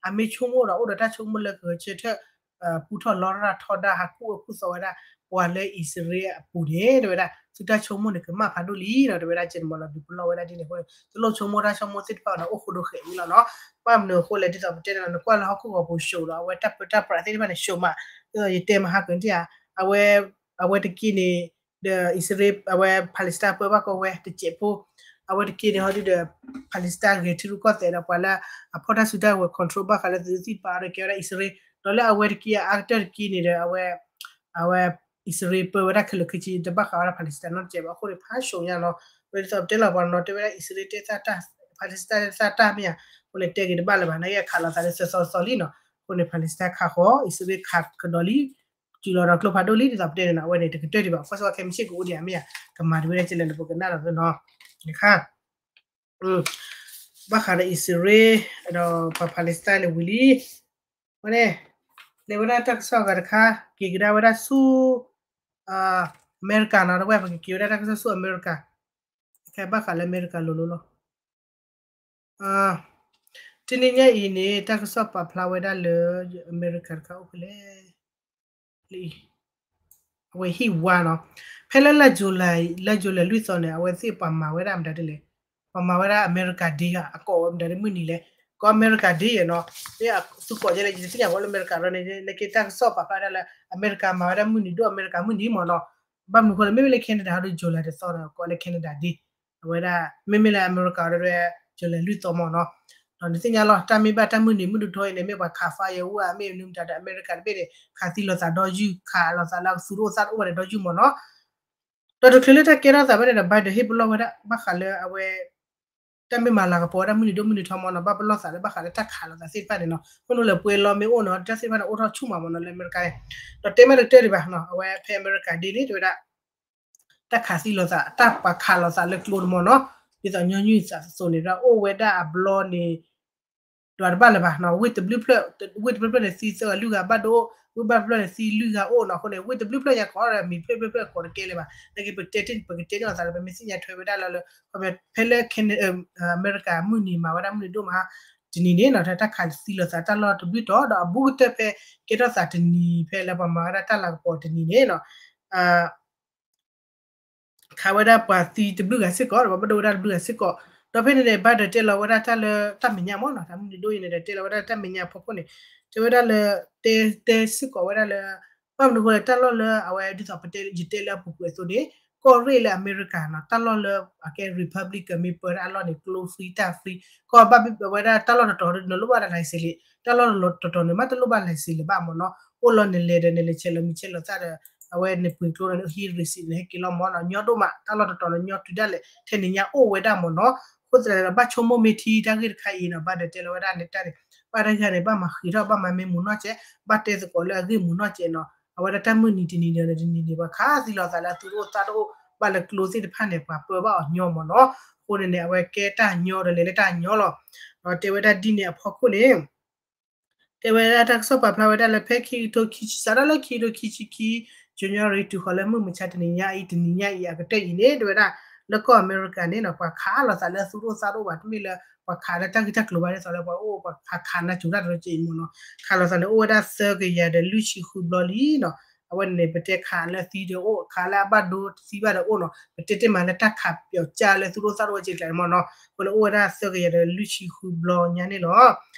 အမ့ၢ်ဆိကမိၣ်ဒီးအိၣ်ဒီးတၢ်ဆိကမိၣ်လၢကဂဲၤဆၢထၢၣ် ပူထီၣ်လီရၢ်ထီဒါ ဟးကူၣ်အၢကူၣ်သီဝဲဒၣ် ပှၤလၢအံၣ်စရ့လးအပူၤန့ၣ် တဲဝဲဒၣ် သုတၢ်ဆိကမိၣ်န့ၣ် ကမၣ်ဖးဒိၣ်လံနီၤ, တဲဝဲဒၣ် ကဲန့ၣ်မ့ၢ်နီၤ ဒုးပလီၢ်ဝဲဒၣ်ဒ်န့ၣ်အဃိန့ၣ် တလိၣ်ဆိကမိၣ်တၢ်ဆိကမိၣ်သ့ၣ်တဖၣ်ဒီး အိၣ်ဃိဒိၣ်ဃဲးလံလီၤနီၤ. ဘၣ်မနုၤအဃိလဲၣ် ဒ်သိးပတဲန့ၣ်လီၤ နကွၢ်လၢဟီၣ်ခိၣ်ဂီၤပူၤ show ဒီး အဝဲတၢ်ပၢတၢ်ပြးသ့ၣ်တဖၣ်န့ၣ် show မး, ဒ်သိးယတဲမဟါကၢၤန့ၣ်ဧါ, အဝဲ အဝဲတက့ၢ်န့ၣ် ဒီးအံၣ်စရ့လး အဝဲ Palestine ပၢဘၣ်ကီဝဲတစဲးဖိ, အဝဲတက့ၢ်န့ၣ် ဟီဒုဒီး Palestine ဂဲၤထံရူၢ်ကီၢ်သဲးဒီး ပှၤလၢအဖီၣ်တၢ်စုတၢ်ဝဲၤ control ဘၣ်ဃးလၢသုးသံၣ်ပာ်အီၤဒီးကဲဝဲဒၣ်အံၣ်စရ့လး, ဒီးလၢအဝဲတက့ၢ်အအါကတၢၢ်တက့ၢ်န့ၣ်ဒီး အဝဲ အဝဲ အံၣ်စရ့လးပၢဝဲဒၣ်ခဲလၢာ်ခဲဆ့ တဘၣ်ဃးဝဲဒၣ် Palestine နီတစဲးဘၣ်. အဃိန့ၣ် ဖး show ညါနီၤ, ဝဲဒ်သိးပတဲလီၤပှၤနီၤ တဲဝဲဒၣ်အံၣ်စရ့လးတဲသးတၢ် Palestine တဲသးတၢ်မ့ၢ်ဧါ, အဃိန့ၣ် တဲက့ၤတဘၣ်လၢၤဘၣ် နာ်က့အခးလိာ်သးလၢသၢသီသီလံနီၤ. အဃိန့ၣ် Palestine ခးဃီၤ အံၣ်စရ့လးခးကဒီးလံ စူၤလီၤဒီးကျိဖးဒိၣ်လံ ဒ်သိးပတဲန့ၣ်နီၤ, အဝဲန့ၣ် တကတၢၢ်ဒံးဘၣ် ကွၢ်စ့ၢ်ကီးခဲမုၢ်ဆ့ၣ်ကအိၣ်ဒံးဧါမ့ၢ်ဧါ, ကမၤတဝဲဒၣ်ကလဲၣ်လၢပကနၣ်ဒီးနီၤ, တခါ ဘၣ်ဃးဒီးအံၣ်စရ့လး ဒီးပှၤ Palestine န့ၣ်ဝံၤလံ, ဝဲန့ၣ် လဲၤဝဲဒၣ်တၢ်ကစီၣ်အဂၤတခါ က့ၤကဒါဝဲဒၣ်ဆူ အမဲရကၤနီၤ, တဝဲပကက့ၤဝဲဒၣ်တၢ်ကစီၣ် ဆူအမဲရကၤ, ခဲဘၣ်ဃးလၢအမဲရကၤလိၤလိၤလီၤ. တနံၤညါအံၤန့ၣ် တၢ်ကစီၣ်ပာ်ဖျါဝဲဒၣ်လၢ အမဲရကၤတခါအိၣ်ဖဲလဲၣ်, လၢအံၤ အဝဲဟံၣ်ဝါနီၤ, ဖဲလၢလါယူၤလံ လါယူၤလံလွံၢ်သီန့ၣ် အဝဲသ့ၣ်ပှၤမၤဝဲဒၣ်မတၤဒ်လဲၣ်, ပှၤမၤဝဲဒၣ် America Day ဧါ, အကိးဝဲမတၤဒ် မုၢ်နံၤလဲၣ်, ကိး America Day နီၤ, မ့ၢ်သုကိးကဲလဲၣ် ယတသ့ၣ်ညါဘၣ်လၢအမဲရကၤဒီးန့ၣ် နက့တၢ်ကစီၣ်ပာ်ဖျါဒၣ်လၢ အမဲရကၤမၤဝဲဒၣ်မုၢ်နံၤဒိၣ် အမဲရကၤမုၢ်နံၤမ့ၢ်နီၤ, ဘၣ်မနုၤအဃိလဲၣ် မ့မ့ၢ်လၢ Canada ဟီဒ် ယူၤလံ တသီဒီး ကိးလၢ Canada Day, အဝဲဒၣ် မ့မ့ၢ်လၢအမဲရကၤဒီး ယူၤလံလွံၢ်သီမ့ၢ်နီၤ, ဒီးနသ့ၣ်ညါလီၤ တၢ်မ့ၢ်ဘၣ်တၢ်မုၢ်နံၤမုၢ်နံၤထီအံၤန့ၣ် မ့ၢ်ပှၤခး firework ဧါ မ့ၢ်မနုၤမတၤဒီး အမဲရကၤတဘ့ၣ်န့ၣ် ခးသံလိာ်သးဒီယုၢ် ခးလိာ်သးလၢအသူတအိၣ်သးတအိၣ်ဘၣ်ဒီးဒီယုၢ်မ့ၢ်နီၤ, ဒီးတချုးလၢတၢ်ကဲထီၣ်သးဖဲန့ၣ်ဒီး Biden ဟ့ၣ်ပလီၢ်ဝဲဒၣ် ဘၣ်ဃးလၢအဝဲ တၢ်မ့ၢ်မၤလၤကပီၤဝဲဒၣ်မုၢ်နံၤဒိၣ်မုၢ်နံၤထီမ့ၢ်နီၤ ဘၣ်ပလီၢ်သးလၢဘၣ်ဃးလၢတၢ်ခးလိာ်သးသ့ၣ်တဖၣ်န့ၣ်နီၤ မ့ၢ်နုၤလဲၣ် ပှဲၤလီၤမ့ၢ်အိၣ်နီၤ တၢ်သ့ၣ်တဖၣ်န့ၣ် အိၣ်ထီၣ်ဆူၣ်မးမ့ၢ်နီၤ လၢအမဲရကၤန့ၣ်, ဒီးတဲမ့ၢ်တကတၢၢ်ဒံးဘၣ်နီၤ အဝဲဖဲအမဲရကၤ Day န့ၣ် တဲဝဲဒၣ် တၢ်ခးသံလိာ်သး တၢ်ပှၤခးလိာ်သးလၢကျိန့ၣ်မ့ၢ်နီၤ, ဒ်သိးညီနုၢ်သးသိးန့ၣ်ဒီး အိၣ်ဝဲဒၣ်အဘျီန့ၣ် ဒွးတဘၣ်လၢၤဘၣ်နီၤ ဝ့ၢ်တဘျုးဖျၢၣ် ဝ့ၢ်တဘျုးဖျၢၣ်န့ၣ် သံသၢဂၤလွံၢ်ဂၤဘၣ်ဒိၣ်, ဝ့ၢ်ဘၣ်တဘျုးဖျၢၣ်န့ၣ် သံလွံၢ်ဂၤအိၣ်နီၤ အဃိန့ၣ် ဝ့ၢ်တဘျုးဖျၢၣ်ညါကိးဒီး မံၤဖျၢၣ်ဖျၢၣ်ဖျၢၣ်ကိးတကဲလၢၤဘၣ်, နာ်က့ ပကတဲန့ၢ်အီၤသးလၢ ပမ့ၢ်သ့ၣ်ညါထွဲဝဲဒၣ်လၢလၢ ဖဲလၢ အမဲရကၤမုၢ်နံၤမၤဝဲဒၣ်မုၢ်နံၤဒိၣ်မး တနံၤန့ၣ်နီၤ တၢ်ခးသံလိာ်သးတၢ်လီၢ်တဘျုးတီၤ ဒီးအဘူးကတၢၢ်ဖဲ ကဲထီၣ်သးတနံၤ ဖဲလၢပှၤမၤဝဲဒၣ်တၢ်လၤကပီၤတနံၤန့ၣ်နီၤ ခးဝဲဒၣ်ပှၤသံတဘျုးဂၤစ့ၢ်ကီး ဒီးပှၤဘၣ်ဒိဝဲဒၣ်တဘျုးဂၤစ့ၢ်ကီး, ဒီးဖဲန့ၣ်န့ၣ် Biden တဲလီၤဝဲဒၣ်တၢ်လၢတၢ်မဲာ်ညါမ့ၢ်နီၤ တၢ်မုၢ်နံၤဒိၣ်အံၤန့ၣ်ဒီး တဲလီၤဝဲဒၣ်တၢ်မဲာ်ညါအဖီခိၣ်န့ၣ် တဲဝဲဒၣ်လၢ တဲ တဲစ့ၢ်ကီးဝဲဒၣ်လၢ ဘၣ်မနုၤအဃိလဲၣ် တၢ်လီၢ်လၢအဝဲဒ်သိးပတဲ ယတဲလၢအပူၤကွံာ်အသိးန့ၣ် ကီၢ်ရ့ၣ်လၢအမဲရကၤနီၤ တၢ်လီၢ်လၢအကဲ Republican မ့ၢ်ပၢတၢ်အလီၢ်န့ၣ် ကျိ free တၢ် free ကီၢ်ဘၣ်ဝဲဒၣ်တၢ်လီၢ်တတီၤနလိၣ်ဘၣ်ဒၣ် license လံ တၢ်လီၢ်တတီၤန့ၣ် မ့ၢ်တလိၣ်ဘၣ် license လၢၤဘၣ်မ့ၢ်နီၤ အိၣ်လီၤနလဲၤဒီးနလဲၤဆဲးလီၤမံၤဆဲးလီၤသၣ်ဒီး အဝဲန့ၣ်ပှ့ၤကျိဒီးနဟံး receipt န့ၣ် ဟဲက့ၤလီၤမ့ၢ်နီၤ ညီဒိၣ်မး တၢ်လီၢ်တတီၤန့ၣ် ညီတုၤဒၣ်လဲာ် ထဲန့ၣ်ညါအိၣ်ဝဲဒၣ်မ့ၢ်နီၤ အဃိသတးဒီး ဘၣ်ဆိကမိၣ်မ့ၢ်ထံတၢ်ဂ့ၢ်တခါအံၤနီၤ Biden တဲလီၤဝဲဒၣ်န့ၣ်တၢ်န့ၣ် ဘၣ်တၢ်ဂ့ၢ်န့ၣ် ဘၣ်မၤဃံးထီၣ် ဘၣ်မၤမ့ၢ်မူနီၢ်ကဲး ဘၣ်တဲသကိးလၢအဂ့ၢ်မူနီၢ်ကဲးနီၤ အဝဲဒၣ်တၢ်မုၢ်နံၤတနံၤဒီးတနံၤန့ၣ် ပှၤခးသံလိာ်သးလၢအသူတအိၣ်သးတအိၣ် ဘၣ်လၢကျိသ့ၣ်တဖၣ်န့ၣ် ပှၤပၢဘၣ်အီၤညီမ့ၢ်နီၤ အဃိန့ၣ်န့ၣ် အဝဲကဲတၢ်ညီဒီးလဲၤလၢတၢ်ညီလီၤ ဒီးတဲဝဲဒၣ်ဒ်န့ၣ်အဖီခိၣ်န့ၣ် တဲဝဲဒၣ်တၢ်ကစီၣ်ပာ်ဖျါဝဲဒၣ်လၢဖဲခံကထိခံဆံ စးထီၣ်လၢခံကထိခံဆံခံ January တုၤဃီၤလၢမုၢ်မဆါတနံၤညါအံၤ တနံၤညါအံၤ အကတၢၢ်အံၤန့ၣ် တဲဝဲဒၣ် လၢကီၢ်အမဲရကၤန့ၣ်နီၤ ပှၤခးလိာ်သးလၢအသူတအိၣ်သးတအိၣ်ဘၣ် တမ့ၢ်လၢ ပှၤခးလၢတၢ်ဂ့ၢ်တၢ်ကျိၤဘၣ် ဒ်သိးလၢပှၤအိၣ်ပှၤခးခးနၢ်စူၤတၢ်တရၢက့အံၤမ့ၢ်နီၤ ခးလိာ်သးန့ၣ် အိၣ်ဝဲဒၣ်သၢကယၤဒီးလွံၢ်ဆံဃုဘျီလံနီၤ အဝဲန့ၣ် ပတဲခးလၢသံဒီးအိၣ် ခးလၢအဘၣ်ဒိတသံဘၣ်ဒီးအိၣ်နီၤ ပတဲတ့ၢ်မးလၢတၢ်ခးပျီၤကၢ်လၢသူတအိၣ်သးတအိၣ်က့ကျါန့ၣ်မ့ၢ်နီၤ အဃိန့ၣ်အိၣ်ဝဲဒၣ်သၢကယၤဒီးလွံၢ်ဆံဃုဘျီညါန့ၣ်လီၤ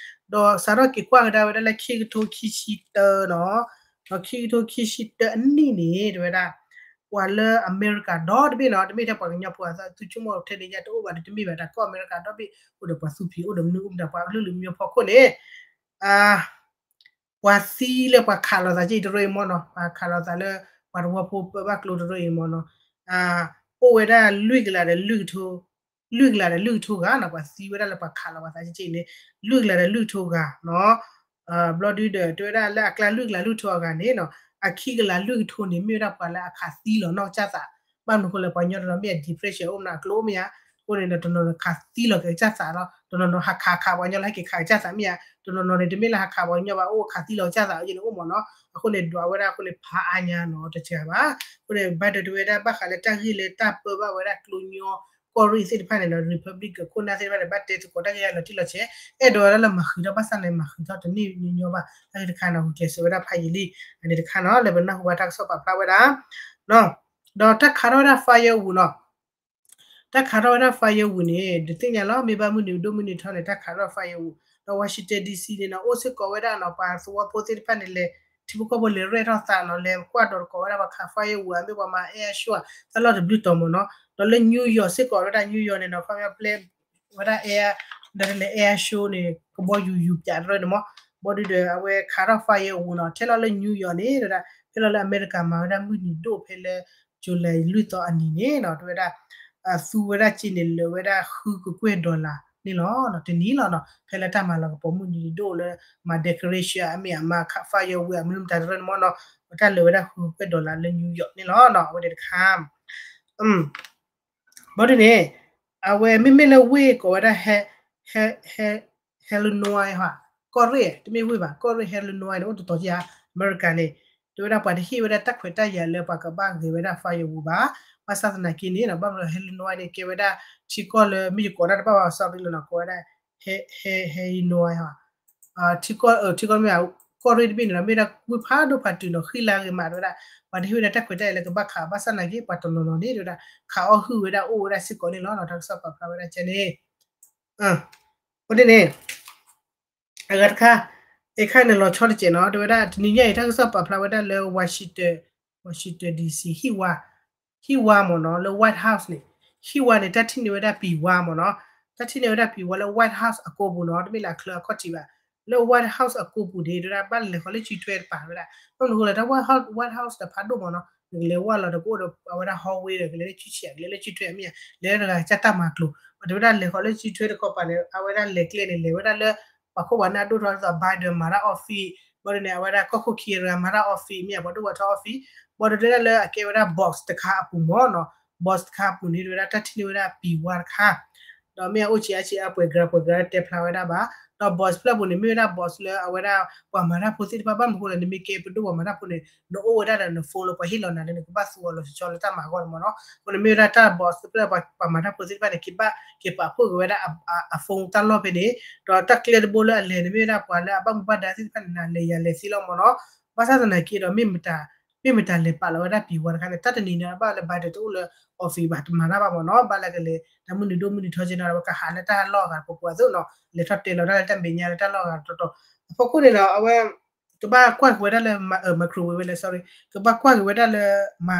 ဒီးစးထီၣ်က့ၤကွၢ်ကဒါဝဲဒၣ်လၢခံကထိခံဆံတၢနီၤ ဒီးခံကထိခံဆံတၢအနံၣ်န့ၣ် တဲဝဲဒၣ် ပှၤလၢအမဲရကၤဒီတဘ့ၣ်နီၤ တမ့ၢ်ထဲပှၤကညီဖိအသး သုဆိကမိၣ်ထဲန့ၣ်ညါတအိၣ်ဘၣ်ဒီးတမ့ၢ်ဘၣ် တၢ်ကီၢ်အမဲရကၤဒီဘ့ၣ် အိၣ်ဒီးပှၤသူဖံး အိၣ်ဒီးမနုၤအိၣ်ဒီးပှၤကလုာ်လုာ်မံၤဖီခိၣ်န့ၣ် ပှၤသံလၢပှၤခးလိာ်သးက့တရၢအံၤမ့ၢ်နီၤ ပှၤခးလိာ်သးလၢ ပှၤတဝၢဖိပၢဘၣ်ကျိတရၢအံၤမ့ၢ်နီၤ အိၣ်ဝဲဒၣ်လွံၢ်ကလးဒီး လွံၢ်ကလးဒီးလွံၢ်ကထိဂၤနီၤ ပှၤသံဝဲဒၣ်လၢပှၤခးလိာ်ပှၤသးက့န့ၣ် လွံၢ်ကလးဒီးလွံၢ်ကထိဂၤနီၤ ဘျီဒုဒီး တဲဝဲဒၣ်လၢအကျါလွံၢ်ကလးလွံၢ်ကထိအဂၤန့ၣ်နီၤ အခံကလးလွံၢ်ကထိန့ၣ် မ့ၢ်ဝဲဒၣ်ပှၤလၢအခးသံလီၤနီၢ်ကစၢ်သး ဘၣ်မနုၤအဃိလဲၣ် ပှၤကညီတနီၤမ့ၢ်အ depression အိၣ်မနုၤအကျိၣ်အိၣ်မ့ၢ်ဧါ, အဃိန့ၣ်ဒီးတနီၤနီၤခးသံလီၤက့ၤကစၢ်သးလီၤ, တနီၤနီၤဟးခးခးပှၤကညီလၢဟဲက့ၤခးကစၢ်သးမ့ၢ်ဧါ, တနီၤနီၤန့ၣ် တမ့ၢ်လၢဟးခးပှၤကညီဘၣ် အိၣ်ခးသံလီၤကစၢ်သးအယန့ၣ်အိၣ်မ့ၢ်နီၤ, အဃိန့ၣ် ဒွးဝဲဒၣ်အဃိန့ၣ် ဖးအါညါနီၤ တစှၤဘၣ်. အဃိန့ၣ် Biden တဲဝဲဒၣ်ဘၣ်ဃးလၢတၢ်ဂ့ၢ်လၢတၢ်ပၢဘၣ်ဝဲဒၣ်ကျိညီကီၢ်ရ့ၣ်သ့ၣ်တဖၣ်န့ၣ်နီၤ Republican ခိၣ်နၢ်သ့ၣ်တဖၣ်န့ၣ် ဘၣ်တဲသကိးတၢ်ဂ့ၢ်လီၤတံၢ်လီၤဆဲး အဲၣ်ဒိးဝဲဒၣ်လၢမၤဃံးထီၣ်ဘၣ်ဆၣ်န့ၣ် မၤဃံးထီၣ်တန့ၢ်ညီညီဘၣ် တၢ်ဂ့ၢ်တခါနီၤ ဂုာ်ကျဲးစၢးဝဲဒၣ်ဖးယံာ်လံ အန့ၣ်တခါနီၤ လၢပနၢ်ဟူဘၣ်တၢ်ကစီၣ်ပာ်ဖျါဝဲဒၣ် ဒီးတၢ်ခးထီၣ်ဝဲဒၣ် firewood နီၤ တၢ်ခးထီၣ်ဝဲဒၣ် firewood န့ၣ် ဒုးသ့ၣ်ညါလီၤ မ့ၢ်ဘၣ်မုၢ်နံၤဒိၣ်မုၢ်နံၤထီန့ၣ် တၢ်ခးထီၣ် firewood ဒီး Washington D C န့ၣ်နီၤ အိၣ်စ့ၢ်ကီးဝဲဒၣ်နီၤ ပှၤသဝီဖိသ့ၣ်တဖၣ်န့ၣ်လဲၤ ထံဖိကီၢ်ဖိလဲၤရဲၣ်ထီၣ်သးနီၤ လဲၤကွၢ်ဒိးသကိးဝဲဒၣ်ပှၤခး firewood မ့ၢ်ပှၤမၤ air show တၢ်လီၢ်တဘျုးတီၤမ့ၢ်နီၤ ဒီးလၢ New York စ့ၢ်ကီးဝဲဒၣ် New York န့ၣ်နီၤ ခီပညီပျဲ ဝဲဒၣ် air ဒီးလဲၤ air show န့ၣ် ကဘီယူၤယူၤပၠးတရၢန့ၣ်မ့ၢ် ဘီဒုဒီး အဝဲခးထီၣ် firewood နီၤ ထဲလီၤလၢ New York န့ၣ် ဒၣ် ဖဲလီၤလၢအမဲရကၤမၤဝဲဒၣ်မုၢ်နံၤဒိၣ်ဖဲလၢ July လွံၢ်သီအနံၤန့ၣ်နီၤ တဲဝဲဒၣ် သူဝဲဒၣ်စ့န့ၣ် လၢာ်ဝဲဒၣ်ဃုကကွဲၢ် dollar န့ၣ်လီၤ တနံၤလီၤနီၤ ဖဲလၢတၢ်မၤလၤကပီၤမုၢ်နံၤဒိၣ်လၢ မၤ decoration အမ့ၢ်အမၤ firewood အမနုၤမတၤတရၢန့ၣ်မ့ၢ်နီၤ တၢ်လၢာ်ဝဲဒၣ်ဃုကကွဲၢ် dollar လၢ New York န့ၣ်လီၤနီၤ အဝဲန့ၣ်တခါ ဘီဒုန့ၣ် အဝဲမ့မ့ၢ်လၢဝ့ၢ်ကိးဝဲဒၣ် Illinois ဟါ ကီၢ်ရ့ၣ် တမ့ၢ်ဝ့ၢ်ဘၣ် ကီၢ်ရ့ၣ် Illinois န့ၣ် အိၣ်တတီၤက့ၤဧါ အမဲရကၤန့ၣ် တဲဝဲဒၣ်ပှၤတဟ့ၣ်ဝဲဒၣ်တၢ်ခွဲးတၢ်ယာ်လၢပှၤကဘၣ်ဂဲၤဝဲဒၣ် firewood ဘၣ် ဘၣ်ဆၣ်သနာ်က့န့ၣ် ဘၣ်မနုၤ Illinois န့ၣ် ကဲဝဲဒၣ် ထံကီၢ်လၢမ့ၢ်ယကိးဒၣ်တဘၣ်ဘၣ် sorry လီၤနီၤ ကိးဝဲဒၣ် Illinois ထံကီၢ် ထံကီၢ်မ့ၢ် ကီၢ်ရ့ၣ်တဘ့ၣ်န့ၣ်ဒီး မ့ၢ်ဝဲဒၣ်ဝ့ၢ်ဖးဒိၣ်ဖးတုၤနီၤ ဃံလၤဂ့ၤမး တဲဝဲဒၣ် ပှၤတဟ့ၣ်ဝဲဒၣ်တၢ်ခွဲးတၢ်ယာ်လၢကဘၣ်ခး ဘၣ်ဆၣ်သနာ်က့ ပှၤတနီၤနီၤန့ၣ် တဲဝဲဒၣ် ခးအီၣ်ဟုၣ်ဝဲဒၣ်အိၣ်ဝဲဒၣ်စ့ၢ်ကီးန့ၣ်လီၤနီၤ တၢ်ကစီၣ်ပာ်ဖျါဝဲဒၣ်ကဲန့ၣ် အဃိန့ၣ် အဂၤတခါ အခါန့ၣ်လီၤဆီတစဲးနီၤ တဲဝဲဒၣ် တနံၤညါအံၤ တၢ်ကစီၣ်ပာ်ဖျါဝဲဒၣ်လၢ Washington Washington D C ဟံၣ်ဝါ ဟံၣ်ဝါမ့ၢ်နီၤ လၢ White House န့ၣ် ဟံၣ်ဝါန့ၣ် တၢ်ထံၣ်န့ၢ်ဝဲဒၣ်ပံၤဝါမ့ၢ်နီၤ တၢ်ထံၣ်န့ၢ်ဝဲဒၣ်ပံၤဝါလၢ White House အကိာ်ပူၤနီၤ တမ့ၢ်လၢအချၢအခီၣ်ထံးဘၣ် လၢ White House အကိာ်ပူၤန့ၣ် တဲဝဲဒၣ်ဘၣ်လဲၤဃီၤလၢစုထွဲတပၤဝဲဒၣ် ဘၣ်မနုၤဃိလဲၣ် တၢ် White House တဖးဒိၣ်မ့ၢ်နီၤ နကလဲၤဝဲလီၤဒီးကအိၣ်ဒီးအဝဲဒၣ် hallway ဒီး ကလဲၤလၢစုဆံး ကလဲၤလၢစုထွဲမ့ၢ်ဧါ လဲၤတဂၤကစၢ်တၢ်မၤကျိၤ ပှၤတဲဝဲဒၣ်လဲၤဃီၤလၢစုထွဲတခီပၤန့ၣ် အဝဲဒၣ်လဲၤကျဲန့ၣ် လဲၤဝဲဒၣ်လၢ ပှၤခိၣ်ပှၤနၢ်ဒိၣ်ထီၣ်ဒ်သိး Biden မၤတၢ် office ဘၣ်ဒ်န့ၣ် အဝဲဒၣ်ကီၢ်ခိၣ်ခံဂၤတဂၤမၤတၢ် office မ့ၢ်ဧါ ပှၤဒိၣ်ပှၤထီ office ဘၣ်ဒ်တဲဒၣ်လၢအကဲဝဲဒၣ် box တခါအပူၤမ့ၢ်နီၤ box တခါအပူၤန့ၣ် တဲဝဲဒၣ်တၢ်ထံၣ်န့ၢ်ဝဲဒၣ်ပံၤဝါတခါ ဒီးမ့ၢ်အအိၣ်ဆံးအါဆံးအါပှဲၤဂၤပှဲၤဂၤတဲဖျါဝဲဒၣ်ဘၣ် ဒီး box ဖျၢၣ်ပူၤန့ၣ် မ့ၢ်ဝဲဒၣ် box လၢအဝဲဒၣ် ပှၤမၤတၢ်ဖိသ့ၣ်တဖၣ် ဘၣ်မနုၤဃိလဲၣ် နမ့ၢ်ကဲပဒိၣ်ပှၤမၤတၢ်ဖိန့ၣ် နအိၣ်ဝဲဒၣ်ဒီးန phone လၢပှၤဟ့ၣ်လီၤနၤလၢနကဘၣ်သူအီၤလီၤဆီဆီလၢတၢ်မၤအဂီၢ်န့ၣ်မ့ၢ်နီၤ အဃိန့ၣ်မ့ၢ်ဝဲဒၣ်တၢ် box တဖျၢၣ် ပှၤမၤတၢ်ဖိသ့ၣ်တဖၣ်န့ၣ် က့ၤဘၣ်က့ၤပာ်ဖှိၣ်က့ၤဝဲဒၣ်အ phone တၢ်လီၢ်ဖဲန့ၣ် ဒီးတၢ်ကျဲတဘိလၢအလဲၤန့ၣ် မ့ၢ်ဝဲဒၣ်ပှၤလၢအဘၣ်မူဘၣ်ဒါသ့ၣ်တဖၣ်န့ၣ် လဲၤယၤလဲၤသ့လီၤမ့ၢ်နီၤ ဘၣ်ဆၣ်သနာ်က့ဒီး မ့ၢ်မတၤလဲၤပာ်လီၤဝဲဒၣ်ပံၤဝါတခါန့ၣ် တၢ်တနံၤန့ၣ် ဘၣ်လၢ Biden တအိၣ်လၢ office ဘၣ် တမၤတၢ်ဘၣ်မ့ၢ်နီၤ ဘၣ်လၢကလဲၤ တၢ်မုၢ်နံၤဒိၣ်မုၢ်နံၤထီကဲနီၤ အဝဲကဟးလၢတၢ်လီၢ်အဂၤတပူၤပူၤအသိးနီၤ လဲၤထီၣ်တဲလီၤတၢ်လၢတၢ်မဲာ်ညါလၢတၢ်လီၢ်အဂၤတတီၤတီၤ အဖီခိၣ်န့ၣ်ဒီး အဝဲ ကဘၣ်ကွၢ်က့ၤဝဲဒၣ်လၢ microwave ဝဲလဲၣ် sorry ကဘၣ်ကွၢ်က့ၤဝဲဒၣ်လၢ မၤ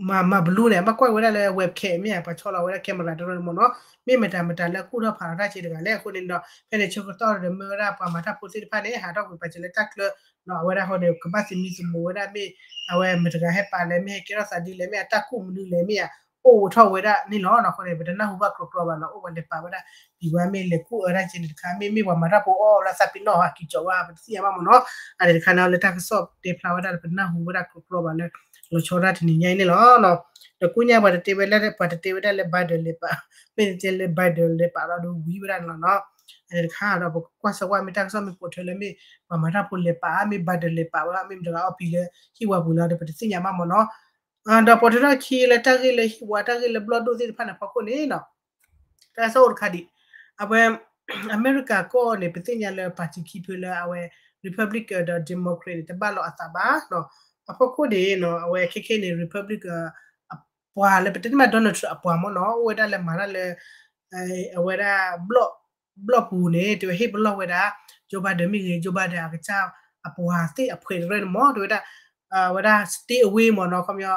မၤ မၤဘလူးန့ၣ် ဘၣ်ကွၢ်က့ၤဝဲဒၣ်လၢ webcam မ့ၢ်ဧါ ပှၤဆီလီၤဝဲဒၣ် camera တရၢန့ၣ်မ့ၢ်နီၤ မ့ၢ်မတၤမတၤလၢကူၣ်ထီၣ်ဖးလီၤတၢ်စ့တဂၤလဲၣ် အဃိန့ၣ်ဒီး ဖဲန့ၣ်ဆၢကတီၢ်ဒီးမ့ၢ်ဝဲဒၣ်ပှၤမၤတၢ်ဖိသ့ၣ်တဖၣ်န့ၣ် ဟးထီၣ်ကွံာ်ပာ်စၢၤလၢတၢ်ချၢ အဝဲဒၣ်ဃိန့ၣ် ကဘၣ်သမံသမိးဝဲဒၣ်မ့ၢ် အဝဲမတၤတဂၤဟဲပာ်လဲၣ် မ့ၢ်ဟဲကဲထီၣ်သးဒ်လဲၣ် မ့ၢ်အတၢ်ကူၣ်မနုၤလဲၣ် မ့ၢ်ဧါ အိၣ်ဝဲထီၣ်ဝဲဒၣ်န့ၣ်လီၤ. အဃိန့ၣ် ပတနၢ်ဟူဘၣ်ကြီကြီဘၣ်နီၤ အိၣ်ပှၤလဲၤပာ်ဝဲဒၣ် ပံၤဝါမ့ၢ်လဲၤကူၣ်အၢတၢ်ကဲန့ၣ်တခါ မ့မ့ၢ်ပှၤမၤတၢ်ဖိအီၣ်ဝဲဒၣ်သးပ့ၤနီၣ်ဟးက့ၤကၠီၤဝဲ ပတသ့ၣ်ညါဘၣ်မ့ၢ်နီၤ. အန့ၣ်တခါန့ၣ် လၢတၢ်ကစီၣ်တဲဖျါဝဲဒၣ်လၢပနၢ်ဟူဝဲဒၣ်ကြီကြီဘၣ်လၢ လီၤဆီဒၣ်တနံၤညါအံၤန့ၣ်လီၤ. ဒီးကိးညါပှၤတတဲဝဲလၢ ပှၤတတဲဝဲဒၣ်လၢ Biden လဲၤပာ် မ့ၢ်တတဲလၢ Biden လဲၤပာ်လီၤဒီးဝံၤဝဲဒၣ်န့ၣ်လီၤနီၤ. အန့ၣ်တခါဒီး ပကကွၢ်စၢၤဝဲမ့ၢ်တၢ်ကစီၣ်မ့ၢ်ပိာ်ထွဲလၢမ့ၢ် ပှၤမၤတၢ်ဖိလဲၤပာ် မ့ၢ် Biden လဲၤပာ်ဝဲ မ့ၢ်မတၤတဂၤအီၣ်ပံၤလၢဟံၣ်ဝါပူၤလီၤဒီး ပတသ့ၣ်ညါဘၣ်မ့ၢ်နီၤ. ဒီးပိာ်ထွဲထီၣ်ခံလၢတၢ်ဂ့ၢ်လၢဟံၣ်ဝါ တၢ်ဂ့ၢ်လၢဘျီၣ်ဒိၣ်သ့ၣ်တဖၣ်န့ၣ်အဖီခိၣ်န့ၣ်နီၤ တၢ်ကစီၣ်အိၣ်တခါဒံး အဝဲ အမဲရကၤကီၢ်န့ၣ် ပသ့ၣ်ညါလၢ party ခံဖုလၢအဝဲ Republican ဒီး Democrat န့ၣ် တဘၣ်လိာ်အသးဘၣ်နီၤ. အဖီခိၣ်န့ၣ်နီၤ အဝဲခဲခဲန့ၣ် Republican အပှၤလၢပတဲန့ၢ်မး Donald Trump အပှၤမ့ၢ်နီၤ အိၣ်ဝဲဒၣ်လၢမၤတၢ်လၢ အဝဲဒၣ် ဘျီၣ်ပူၤန့ၣ် တဲဝဲဟ့ၣ်ပလီၢ်ဝဲဒၣ် Joe Biden မ့ၢ်ဂ့ၤ Joe Biden အကစၢ်အပှၤသ့ၣ်အဖှဲးတရၢန့ၣ်မ့ၢ် တဲဝဲဒၣ် အဝဲဒၣ် stay away မ့ၢ်နီၤ ခီပညီ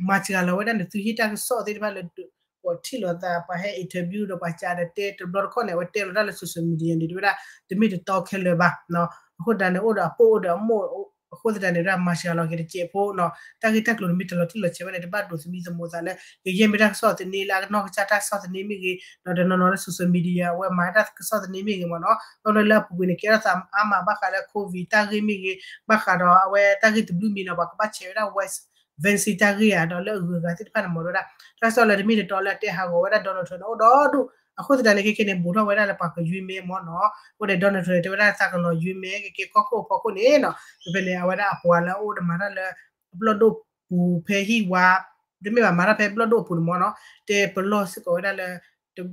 မၤစှၤလီၤဝဲဒၣ်န့ၣ် သုဟ့ၣ်တၢ်ကစီၣ်သ့ၣ်တဖၣ်လၢ ပှၤထံၣ်လိာ်သး ပှၤဟဲ interview ဒီးပှၤစံးဒီးတဲတဘျီတခီၣ်န့ၣ် အဝဲတဲလီၤတၢ်လၢ social media န့ၣ် တဲဝဲဒၣ် တမ့ၢ်တတီခဲလၢာ်ဘၣ်နီၤ. အဃိသတးန့ၣ် အိၣ်ဒီးအပိၢ်အိၣ်ဒီးအမိၢ် အဃိသတးန့ၣ် မၤစှၤလီၤက့ၤတစဲးဖိနီၤ တၢ်ဂ့ၢ်တၢ်ကျိၤန့ၣ် မ့ၢ်တလီၤတံၢ်လီၤဆဲးဘၣ်န့ၣ် တဘၣ်ဒိးသမံသမိးသးလၢ ကယဲၢ်မ့ၢ်တၢ်ကစီၣ်သန့လၢအကနီၢ်ကစၢ်တၢ်ကစီၣ်သန့မ့ၢ်ဂ့ၤ ဒီးတနီၤနီၤလၢ social media အဝဲမၤတၢ်ကစီၣ်သန့မ့ၢ်ဂ့ၤမ့ၢ်နီၤ ဒီးလၢအပူၤကွံာ်န့ၣ် ကဲထီၣ်သးအါမးဘၣ်ဃးလၢ COVID တၢ်ဂ့ၢ်မ့ၢ်ဂ့ၤ ဘၣ်ဃးဒီးအဝဲတၢ်ဂ့ၢ်တဘျုးမံၤနီၤ ပှၤကဘၣ်ဆဲးဝဲဒၣ် voice vaccine တၢ်ဂ့ၢ်ဧါ ဒီးလၢအဂုၤအဂၤသ့ၣ်တဖၣ်န့ၣ် မ့ၢ်တဲဝဲဒၣ် တၢ်ကစီၣ်လၢတမ့ၢ်တတီလၢအတဲဟးဂီၤဝဲဒၣ် Donald Trump န့ၣ် အိၣ်ဒီဒူၣ် အဃိသတးန့ၣ် ခဲခဲန့ၣ် ဘူးထီၣ်ဝဲဒၣ်လၢပှၤကယွံမဲမ့ၢ်နီၤ အဃိန့ၣ် Donald Trump န့ၣ် တဲဝဲဒၣ်သးကလီၤယွံမဲ ကကဲကီၢ်ခိၣ်အဖီခိၣ်န့ၣ်နီၤ ဖဲဖဲန့ၣ် အဝဲဒၣ်အပှၤလၢအအိၣ်ဒီးမၤတၢ်လၢ ဘျီၣ်ဒိၣ်ပူၤဖဲဟံၣ်ဝါ တမ့ၢ်ဘၣ် မၤတၢ်ဖဲဘျီၣ်ဒိၣ်အပူၤန့ၣ်မ့ၢ်နီၤ တဲပလီၢ်စ့ၢ်ကီးဝဲဒၣ်လၢ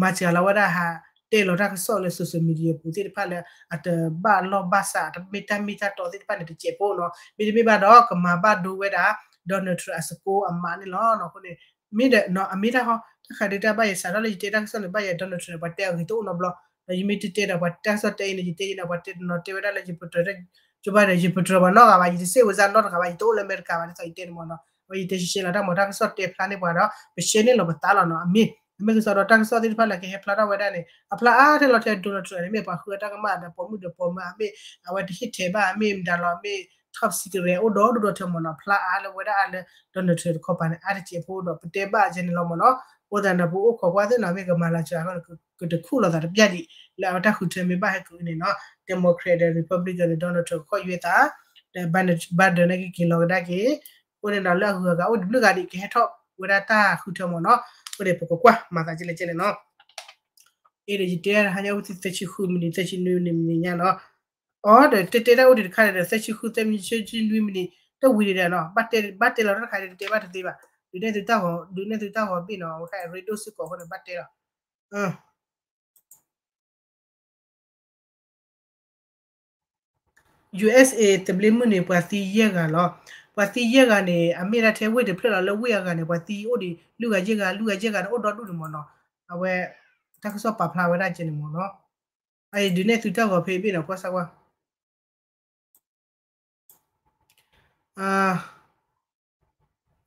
မၤစှၤလီၤဝဲဒၣ်ဟး တဲလီၤတၢ်ကစီၣ်လၢ social media ပူၤသ့ၣ်တဖၣ်လၢ အတဘၣ်လီၢ်ဘၣ်စး တမ့ၢ်တၢ်မ့ၢ်တၢ်တီသ့ၣ်တဖၣ်န့ၣ် တစဲးဖိနီၤ မ့တမ့ၢ်ဘၣ်ဒီး ကမၤဘၣ်ဒိဝဲဒၣ် Donald Trump အစကိအမးန့ၣ်လီၤ. အဃိန့ၣ် မ့ၢ်ဒီး အမ့ၢ်တၢ်ဟီ တၢ်ခးဒုတၢ်ဘၣ်ယဲ စးထီၣ်လၢယတဲတၢ်ကစီၣ်န့ၣ် ဘၣ်ယဲ Donald Trump န့ၣ် ပှၤတဲအဂ့ၤတအိၣ်နီတဘျီ ဒီးယမ့ၢ်တတဲဒီး ပှၤတၢ်ကစီၣ်တဲအံၤန့ၣ် ယတဲယဲန့ၣ် ပှၤတဲတနီၤတဲဝဲဒၣ်လၢ ယပတြၢၤ ကဘၣ်ဒီး ယပတြၢၤပှၤနီတဂၤဘၣ် ယတစံးဝဲစါနီတဂၤဘၣ် ယတအိၣ်လၢအမဲရကၤဘၣ် ဒ်သိးယတဲန့ၣ်မ့ၢ်နီၤ ဝဲယတဲရှဲရှဲလီၤ တၢ်မၤတၢ်ကစီၣ်တဲဖျါန့ၢ်ပှၤဒီး ပရှဲန့ၢ်လီၤပသးလီၤနီၤ အမ့ၢ် အမ့ၢ်ကစီဒီးတၢ်ကစီၣ်သ့ၣ်တဖၣ်လၢကဟဲဖျါထီၣ်ဝဲဒၣ်န့ၣ် အဖျါအါထဲလီၤထဲ Donald Trump န့ၣ် မ့ၢ်ပှၤဃုအတၢ်ကမၣ်ဒီး ပိာ်မုၣ်ဒီးပိာ်မၢၤ အမ့ၢ် အဝဲတဟ့ၣ်ထဲးဘၣ် အမ့ၢ်မတၤလီၤ အမ့ၢ် top secret အိၣ်ဒီဒူၣ်ဒီထၢမ့ၢ်နီၤ ဖျါအါလၢဝဲဒၣ်အါလၢ Donald Trump တခီပၤန့ၣ် အါတစဲးဖိဒီး ပတဲဘၣ်ကဲန့ၣ်လီၤမ့ၢ်နီၤ အဃိသတးန့ၣ် ပအိၣ်ခိးကွၢ်သ့ၣ်နီၤ မ့ၢ်ကမၤလၤစှၤအဃိန့ၣ် ကတခူၣ်လိာ်သးတပျၢ်ဒံး လၢအဝဲတၢ်ဃုထၢမ့ၢ်ဘၣ်ဟဲက့ၤန့ၣ်နီၤ Democrat ဒီး Republican န့ၣ် Donald Trump ကခီၣ်ယွဲသး ဒီး Biden န့ၣ်ကက့ၤလီၤကဒါက့ၤ အဃိန့ၣ်ဒီးလၢအဂုၤအဂၤအိၣ်တဘျုးဂၤဒံး ကဟဲထီၣ်ဝဲဒၣ်တၢ်ဃုထၢမ့ၢ်နီၤ အဃိန့ၣ် ပကကွၢ်မၤသးကလဲၣ်ကဲန့ၣ်နီၤ အ့ဒီးယတဲတဟါညါအိၣ်သ့ၣ်သၢဆံဃုမံးနံး သၢဆံနွံမံးနံးညါနီၤ အီၤဒီးတဲတဲတၢ်အိၣ်ဒံးတခါဒီး သၢဆံဃု သၢဆံနွံမံးနံး တဝံၤဒံးဒီးနီၤ ဘၣ်တဲလီၤတၢ်တခါဒီး တတဲဘၣ်တသ့ဘၣ် ဒုးနဲၣ်သုတၢ်ဂီၤ ဒုးနဲၣ်သုတၢ်ဂီၤဘ့ၣ်နီၤ အဝဲခါအရ့ဒိၣ်စ့ၢ်ကီးအဃိန့ၣ် ဘၣ်တဲလီၤ ယူႇအ့ၣ်အ့း သဘျ့မုၢ်န့ၣ် ပှၤသံယဲၢ်ဂၤလီၤ. ပှၤသံယဲၢ်ဂၤန့ၣ် အမ့ၢ်ဒၣ်ထဲဝ့ၢ်တဖျၢၣ်လီၤ လၢဝ့ၢ်အဂၤန့ၣ် ပှၤသံအိၣ်ဒံး လွံၢ်ဂၤယဲၢ်ဂၤ လွံၢ်ဂၤယဲၢ်ဂၤန့ၣ် အိၣ်ဒီဒူၣ်န့ၣ်မ့ၢ်နီၤ. အဝဲ တၢ်ကစီၣ်ပာ်ဖျါဝဲဒၣ်ကဲန့ၣ်မ့ၢ်နီၤ. အအံၤဒုးနဲၣ်သုတၢ်ဂီၤဖဲအံၤဘ့ၣ်နီၤ ကွၢ်စၢ်ကွၢ်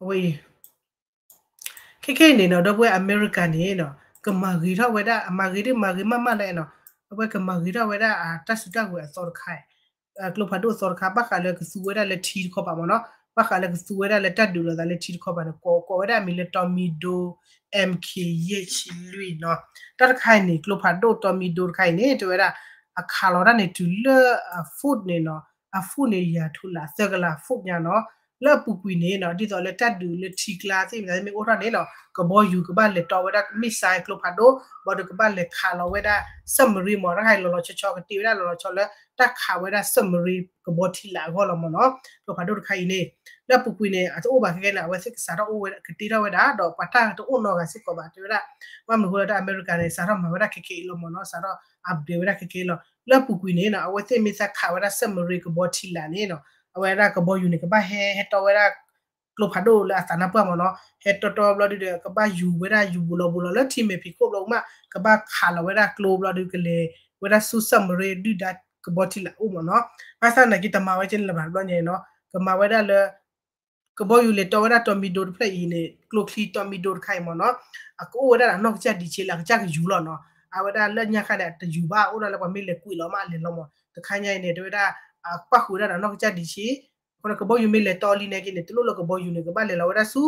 အဝဲအံၤ ခဲခဲအံၤန့ၣ်နီၤ ဒီပုၢ်ဝဲၢ်အမဲရကၤန့ၣ်နီၤ ကမၤဂ့ၤထီၣ်ဝဲဒၣ် အမၤဂ့ၤဒ်မၤဂ့ၤမးမးလၢနီၤ အဝဲကမၤဂ့ၤထီၣ်ဝဲဒၣ်အတၢ်စုတၢ်ကဝဲၤအသီတခါ ကျိဖးဒိၣ်အသီတခါ ဘၣ်ဃးလၢကသူဝဲဒၣ်လၢထံတခီပၤမ့ၢ်နီၤ ဘၣ်ဃးလၢကသူဝဲဒၣ်လၢတၢ်ဒုးလိာ်သးလၢထံတခီပၤန့ၣ် ကိးကိးဝဲဒၣ်အမံၤလၢ Tornado MK ယဲၢ်ဆံလွံၢ်နီၤ တၢ်တခါအံၤန့ၣ် ကျိဖးဒိၣ် Tornado တခါအံၤန့ၣ် တဲဝဲဒၣ် အခးလီၤတၢ်န့ၣ်တုၤလၢအ foot န့ၣ်နီၤ အ foot န့ၣ် ယၤထူလၢ သၢကလး foot ညါနီၤ လၢအပူၤကွံာ်န့ၣ်နီၤ ဒ်သိးလၢတၢ်ဒုးလၢထံကျါသ့ၣ်မတၤသ့ၣ်မ့ၢ်အိၣ်ထီၣ်န့ၣ်နီၤ ကဘီယူၤကဘၣ်လဲၤတီဝဲဒၣ် missile ကျိဖးဒိၣ် ဘၣ်ဒီးကဘၣ်လဲၤခးလီၤဝဲဒၣ် submarine မ့ၢ် တၢ်တခါအံၤလီၤလီၤဆီဆီ ကတ့ဝဲဒၣ်လီၤလီၤဆီလၢ တၢ်ခးဝဲဒၣ် submarine ကဘီထံလာ်အဂီၢ်လီၤမ့ၢ်နီၤ ကျိဖးဒိၣ်တခါအံၤန့ၣ် လၢအပူၤကွံာ်န့ၣ် အတအိၣ်ဘၣ်ခဲကဲန့ၣ် အဝဲသ့ၣ်ကစးထီၣ်အိၣ်ဝဲကတ့ထီၣ်ဝဲဒၣ် ဒီးပှၤတၢ်တအိၣ်နီတဂၤစ့ၢ်ကီးဘၣ် တဲဝဲဒၣ် ဘၣ်မနုၤအဃိလၢတၢ်အမဲရကၤန့ၣ် စးထီၣ်မၤဝဲဒၣ်ခဲခဲအံၤလီၤမ့ၢ်နီၤ စးထီၣ် update ဝဲဒၣ်ခဲခဲအံၤလီၤ လၢအပူၤကွံာ်န့ၣ်နီၤ အဝဲသ့ၣ်မ့ၢ်သးခးဝဲဒၣ် submarine ကဘီထံလာ်န့ၣ်နီၤ အဝဲဒၣ်ကဘီယူၤန့ၣ် ကဘၣ်ဟဲဟဲတီဝဲဒၣ် ကျိဖးဒိၣ်လၢအသးနါပှၢ်မ့ၢ်နီၤ ဟဲတီတီဘျီဒုဒီး ကဘၣ်ယူၤဝဲဒၣ်ယူၤဘူးလီၤဘူးလီၤလၢထံမဲာ်ဖံးခိၣ်ဘျီမး ကဘၣ်ခးလီၤဝဲဒၣ်ကျိဘျီဒုကလဲၤဝဲဒၣ်ဆူ submarine ဒုၣ်ဒါကဘီထံလာ်အိၣ်မ့ၢ်နီၤ ဘၣ်ဆၣ်သနာ်က့တမၤဝဲကဲန့ၣ်လၢၤဘၣ်တဘျီညါနီၤ ကမၤဝဲဒၣ်လၢ ကဘီယူၤလဲၤတီဝဲဒၣ် Tornado တဖျၢၣ်အံၤန့ၣ် ကျိချံ Tornado တခါအံၤမ့ၢ်နီၤ အကအိၣ်ဝဲဒၣ်ဒီးနီၢ်ကစၢ်ဒံးဆံးလၢအကစၢ်ကယူၤလီၤနီၤ အဝဲဒၣ်လၢညါခါန့ၣ် တယူၤဘၣ် အိၣ်ဒၣ်လၢပှၤမ့ၢ်လဲၤကွံာ်လီၤမးအလဲၤလီၤမ့ၢ် တခါညါအံၤန့ၣ် တဲဝဲဒၣ် အပၣ်ဃုာ်ဝဲဒၣ်ဒီးနီၢ်ကစၢ်ဒံးဆံး အဃိန့ၣ် ကဘီယူၤမ့ၢ်လဲၤတီလံနာ်က့န့ၣ် တလိၣ်လၢကဘီယူၤန့ၣ် ကဘၣ်လဲၤလီၤဝဲဒၣ်ဆူ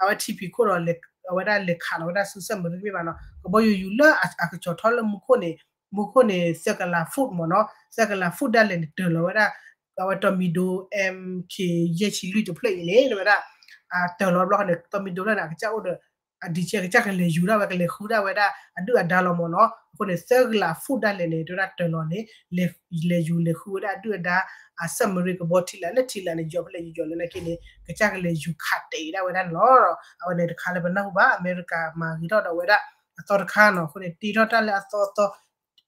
အဝဲထံဖံးခိၣ်ဒီး အဝဲဒၣ်လဲၤခးလီၤဝဲဒၣ်ဆူ submarine တမ့ၢ်ဘၣ်နီၤ ကဘီယူၤယူၤလၢအကစီၤထီၣ်လၢမူခိၣ်န့ၣ် မူခိၣ်န့ၣ် သၢကလး foot မ့ၢ်နီၤ သၢကလး foot ဒၣ်လဲာ်န့ၣ် တၢၤလီၤဝဲဒၣ် အဝဲ Tornado MK ယဲၢ်ဆံလွံၢ်တဖျၢၣ်အံၤန့ၣ် တဲဝဲဒၣ် တၢၤလီၤဘျီန့ၣ် Tornado ဖျၢၣ်န့ၣ် အကစၢ်အိၣ်ဒီး အဒံးဆံး အကစၢ်ကလဲၤယူၤဒၣ်ဝဲ ကလဲၤဃုဒၣ်ဝဲဒၣ် အဒုၣ်အဒါလီၤမ့ၢ်နီၤ အဃိန့ၣ် သၢကလး foot ဒၣ်လဲာ်န့ၣ် တဲဝဲဒၣ်တၢၤလီၤန့ၣ် လဲၤယူၤလဲၤဃုဝဲဒၣ်အဒုၣ်အဒါ အ submarine ကဘီထံလာ် လၢထံလာ်န့ၣ် ယီၤဖဲလဲၣ်ယီၤလၢနာ်က့န့ၣ် ကစၢ်ကလဲၤယူၤခးတဲာ်ဒၣ်ဝဲဒၣ်န့ၣ်လီၤ. အဝဲန့ၣ်တခါလၢပနၢ်ဟူဘၣ် အမဲရကၤမၤဂ့ၤထီၣ်ဒီးဝဲဒၣ် အသီတခါနီၤ အဃိန့ၣ် တ့ထီၣ်တၢ်လၢအသီအသီ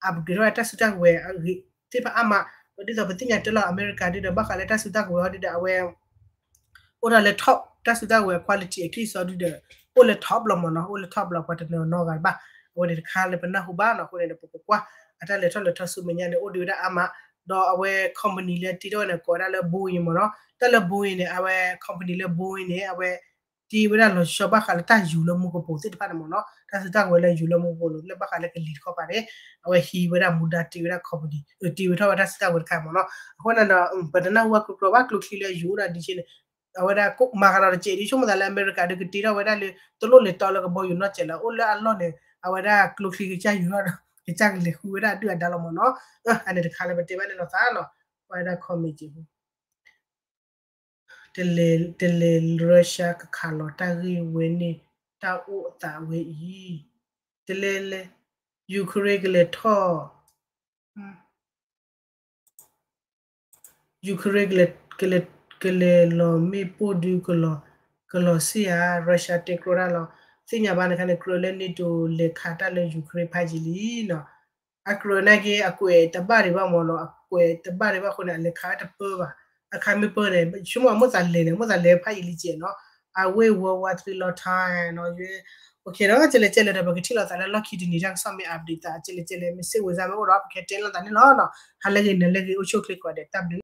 upgrade ထီၣ်ဝဲတၢ်စုတၢ်ကဝဲၤ သ့ၣ်တဖၣ်အါမး ဒီးဒ်သိးပသ့ၣ်ညါတၢ်လီၤ အမဲရကၤဒုဒီး ဘၣ်ဃးလၢတၢ်စုတၢ်ကဝဲၤအီၤဒုဒီး အဝဲ အိၣ်ဒၣ်လၢ top တၢ်စုတၢ်ကဝဲၤ quality အကံၢ်စီဒုဒီး အိၣ်လၢ top လီၤမ့ၢ်နီၤ အိၣ်လၢ top လီၤ ပှၤတနီၤနီတဂၤဘၣ် အဝဲန့ၣ်တခါလၢပနၢ်ဟူဘၣ်နီၤ အဃိန့ၣ်ဒီး ပကကွၢ် အတၢ်လဲၤထီၣ်လဲၤထီဆူမဲာ်ညါန့ၣ် အိၣ်ဒံးဝဲဒၣ်အါမး ဒီးအဝဲ company လၢတ့ထီၣ်ဝဲန့ၣ် ကိးဝဲဒၣ်လၢ Boeing မ့ၢ်နီၤ တၢ်လၢ Boeing န့ၣ် အဝဲ company လၢ Boeing န့ၣ် အဝဲ တ့ဝဲဒၣ်လီၤဆီဘၣ်ဃးလၢတၢ်ယူၤလၢမူကပိာ်သ့ၣ်တဖၣ်န့ၣ်မ့ၢ်နီၤ တၢ်စုတၢ်ကဝဲၤလၢယူၤလၢမူကပိာ်လၢဘၣ်ဃးလၢကလံၤတခီပၤန့ၣ် အဝဲဟံးဝဲဒၣ်မူဒါတ့ဝဲဒၣ် company တ့ဝဲထီၣ်ဝဲတၢ်စုတၢ်ကဝဲၤတခါမ့ၢ်နီၤ အဃိန့ၣ်ဒီး ပတနၢ်ဟူဘၣ်ကျိကျိဘၣ် ကျိချံလၢယူၤအိၣ်ဒၣ်ဒ်ဆ့န့ၣ် အဝဲဒၣ်မၤဃးဒီးတစဲးဒ်ဆိကမိၣ်သးလၢအမဲရကၤဒုးကတ့ထီၣ်ဝဲဒၣ်လၢ တလိၣ်လဲၤတီလၢကဘီယူၤနီတစဲးလၢ အိၣ်လၢအလီၢ်န့ၣ် အဝဲဒၣ်ကျိချံကစၢ်ယူၤထီၣ်ဒီး ကစၢ်ကလဲၤဃုဝဲဒၣ်အဒုၣ်အဒါလီၤမ့ၢ်နီၤ အန့ၣ်တခါလၢပတဲဘၣ်န့ၣ်လီၤသးနီၤ အဝဲဒၣ် comment က့ၤ တလဲၤ တလဲၤ Russia ကခးလီၤတၢ်ဂ့ၢ်ဝဲန့ၣ် တၢ်အိၣ်အသးဝဲအံၤ တလဲၤလဲၤ Ukraine ကလဲၤထီၣ် Ukraine ကလဲၤ ကလဲၤ ကလဲၤလီၤမ့ၣ်ပိၢ်ဒု ကလီၤ ကလီၤစ့ၢ်ဧါ Russia တဲကြၢးတၢ်လီၤ. သ့ၣ်ညါဘၣ်နခါန့ၣ် ကြၢးလၢ NATO လဲၤခးတၢ်လၢ Ukraine ဖးယံာ်လံနီၤ. အကြၢးနာ်က့ အကွဲးတဘၣ်ဒံးဘၣ်မ့ၢ်နီၤ, အကွဲးတဘၣ်ဒံးဘၣ်အဃိန့ၣ် အလဲၤခးတပၢၢ်ဘၣ်. အခါမ့ၢ်ပၢၢ်န့ၣ် ဆိကမိၣ်အမိၣ်သးလဲၤန့ၣ် မိၣ်သးလဲၤဖးယံာ်လံကဲးနီၤ. အဝဲ World War Three လီၤထါနီၤ. ကဲဒီး ကဲလဲၣ်ကဲလဲၣ်ဒီး ပကထံၣ်လိာ်သးလၢလီၢ်ခံတနံၤ တၢ်ကစီၣ်မ့ၢ် update သး ကဲလဲၣ်ကဲလဲၣ် မ့ၢ်စ့ၣ်ဝဲစၢ်မ့ၢ်အိၣ်ဒီး ပကတဲလီၤသးန့ၣ်လီၤနီၤ. ဟါလၢဂ့ၤ နၤလၢဂ့ၤ အိၣ်ဆူၣ်အိၣ်ချ့ကိးဂၤဒဲး တၢ်ဘျုး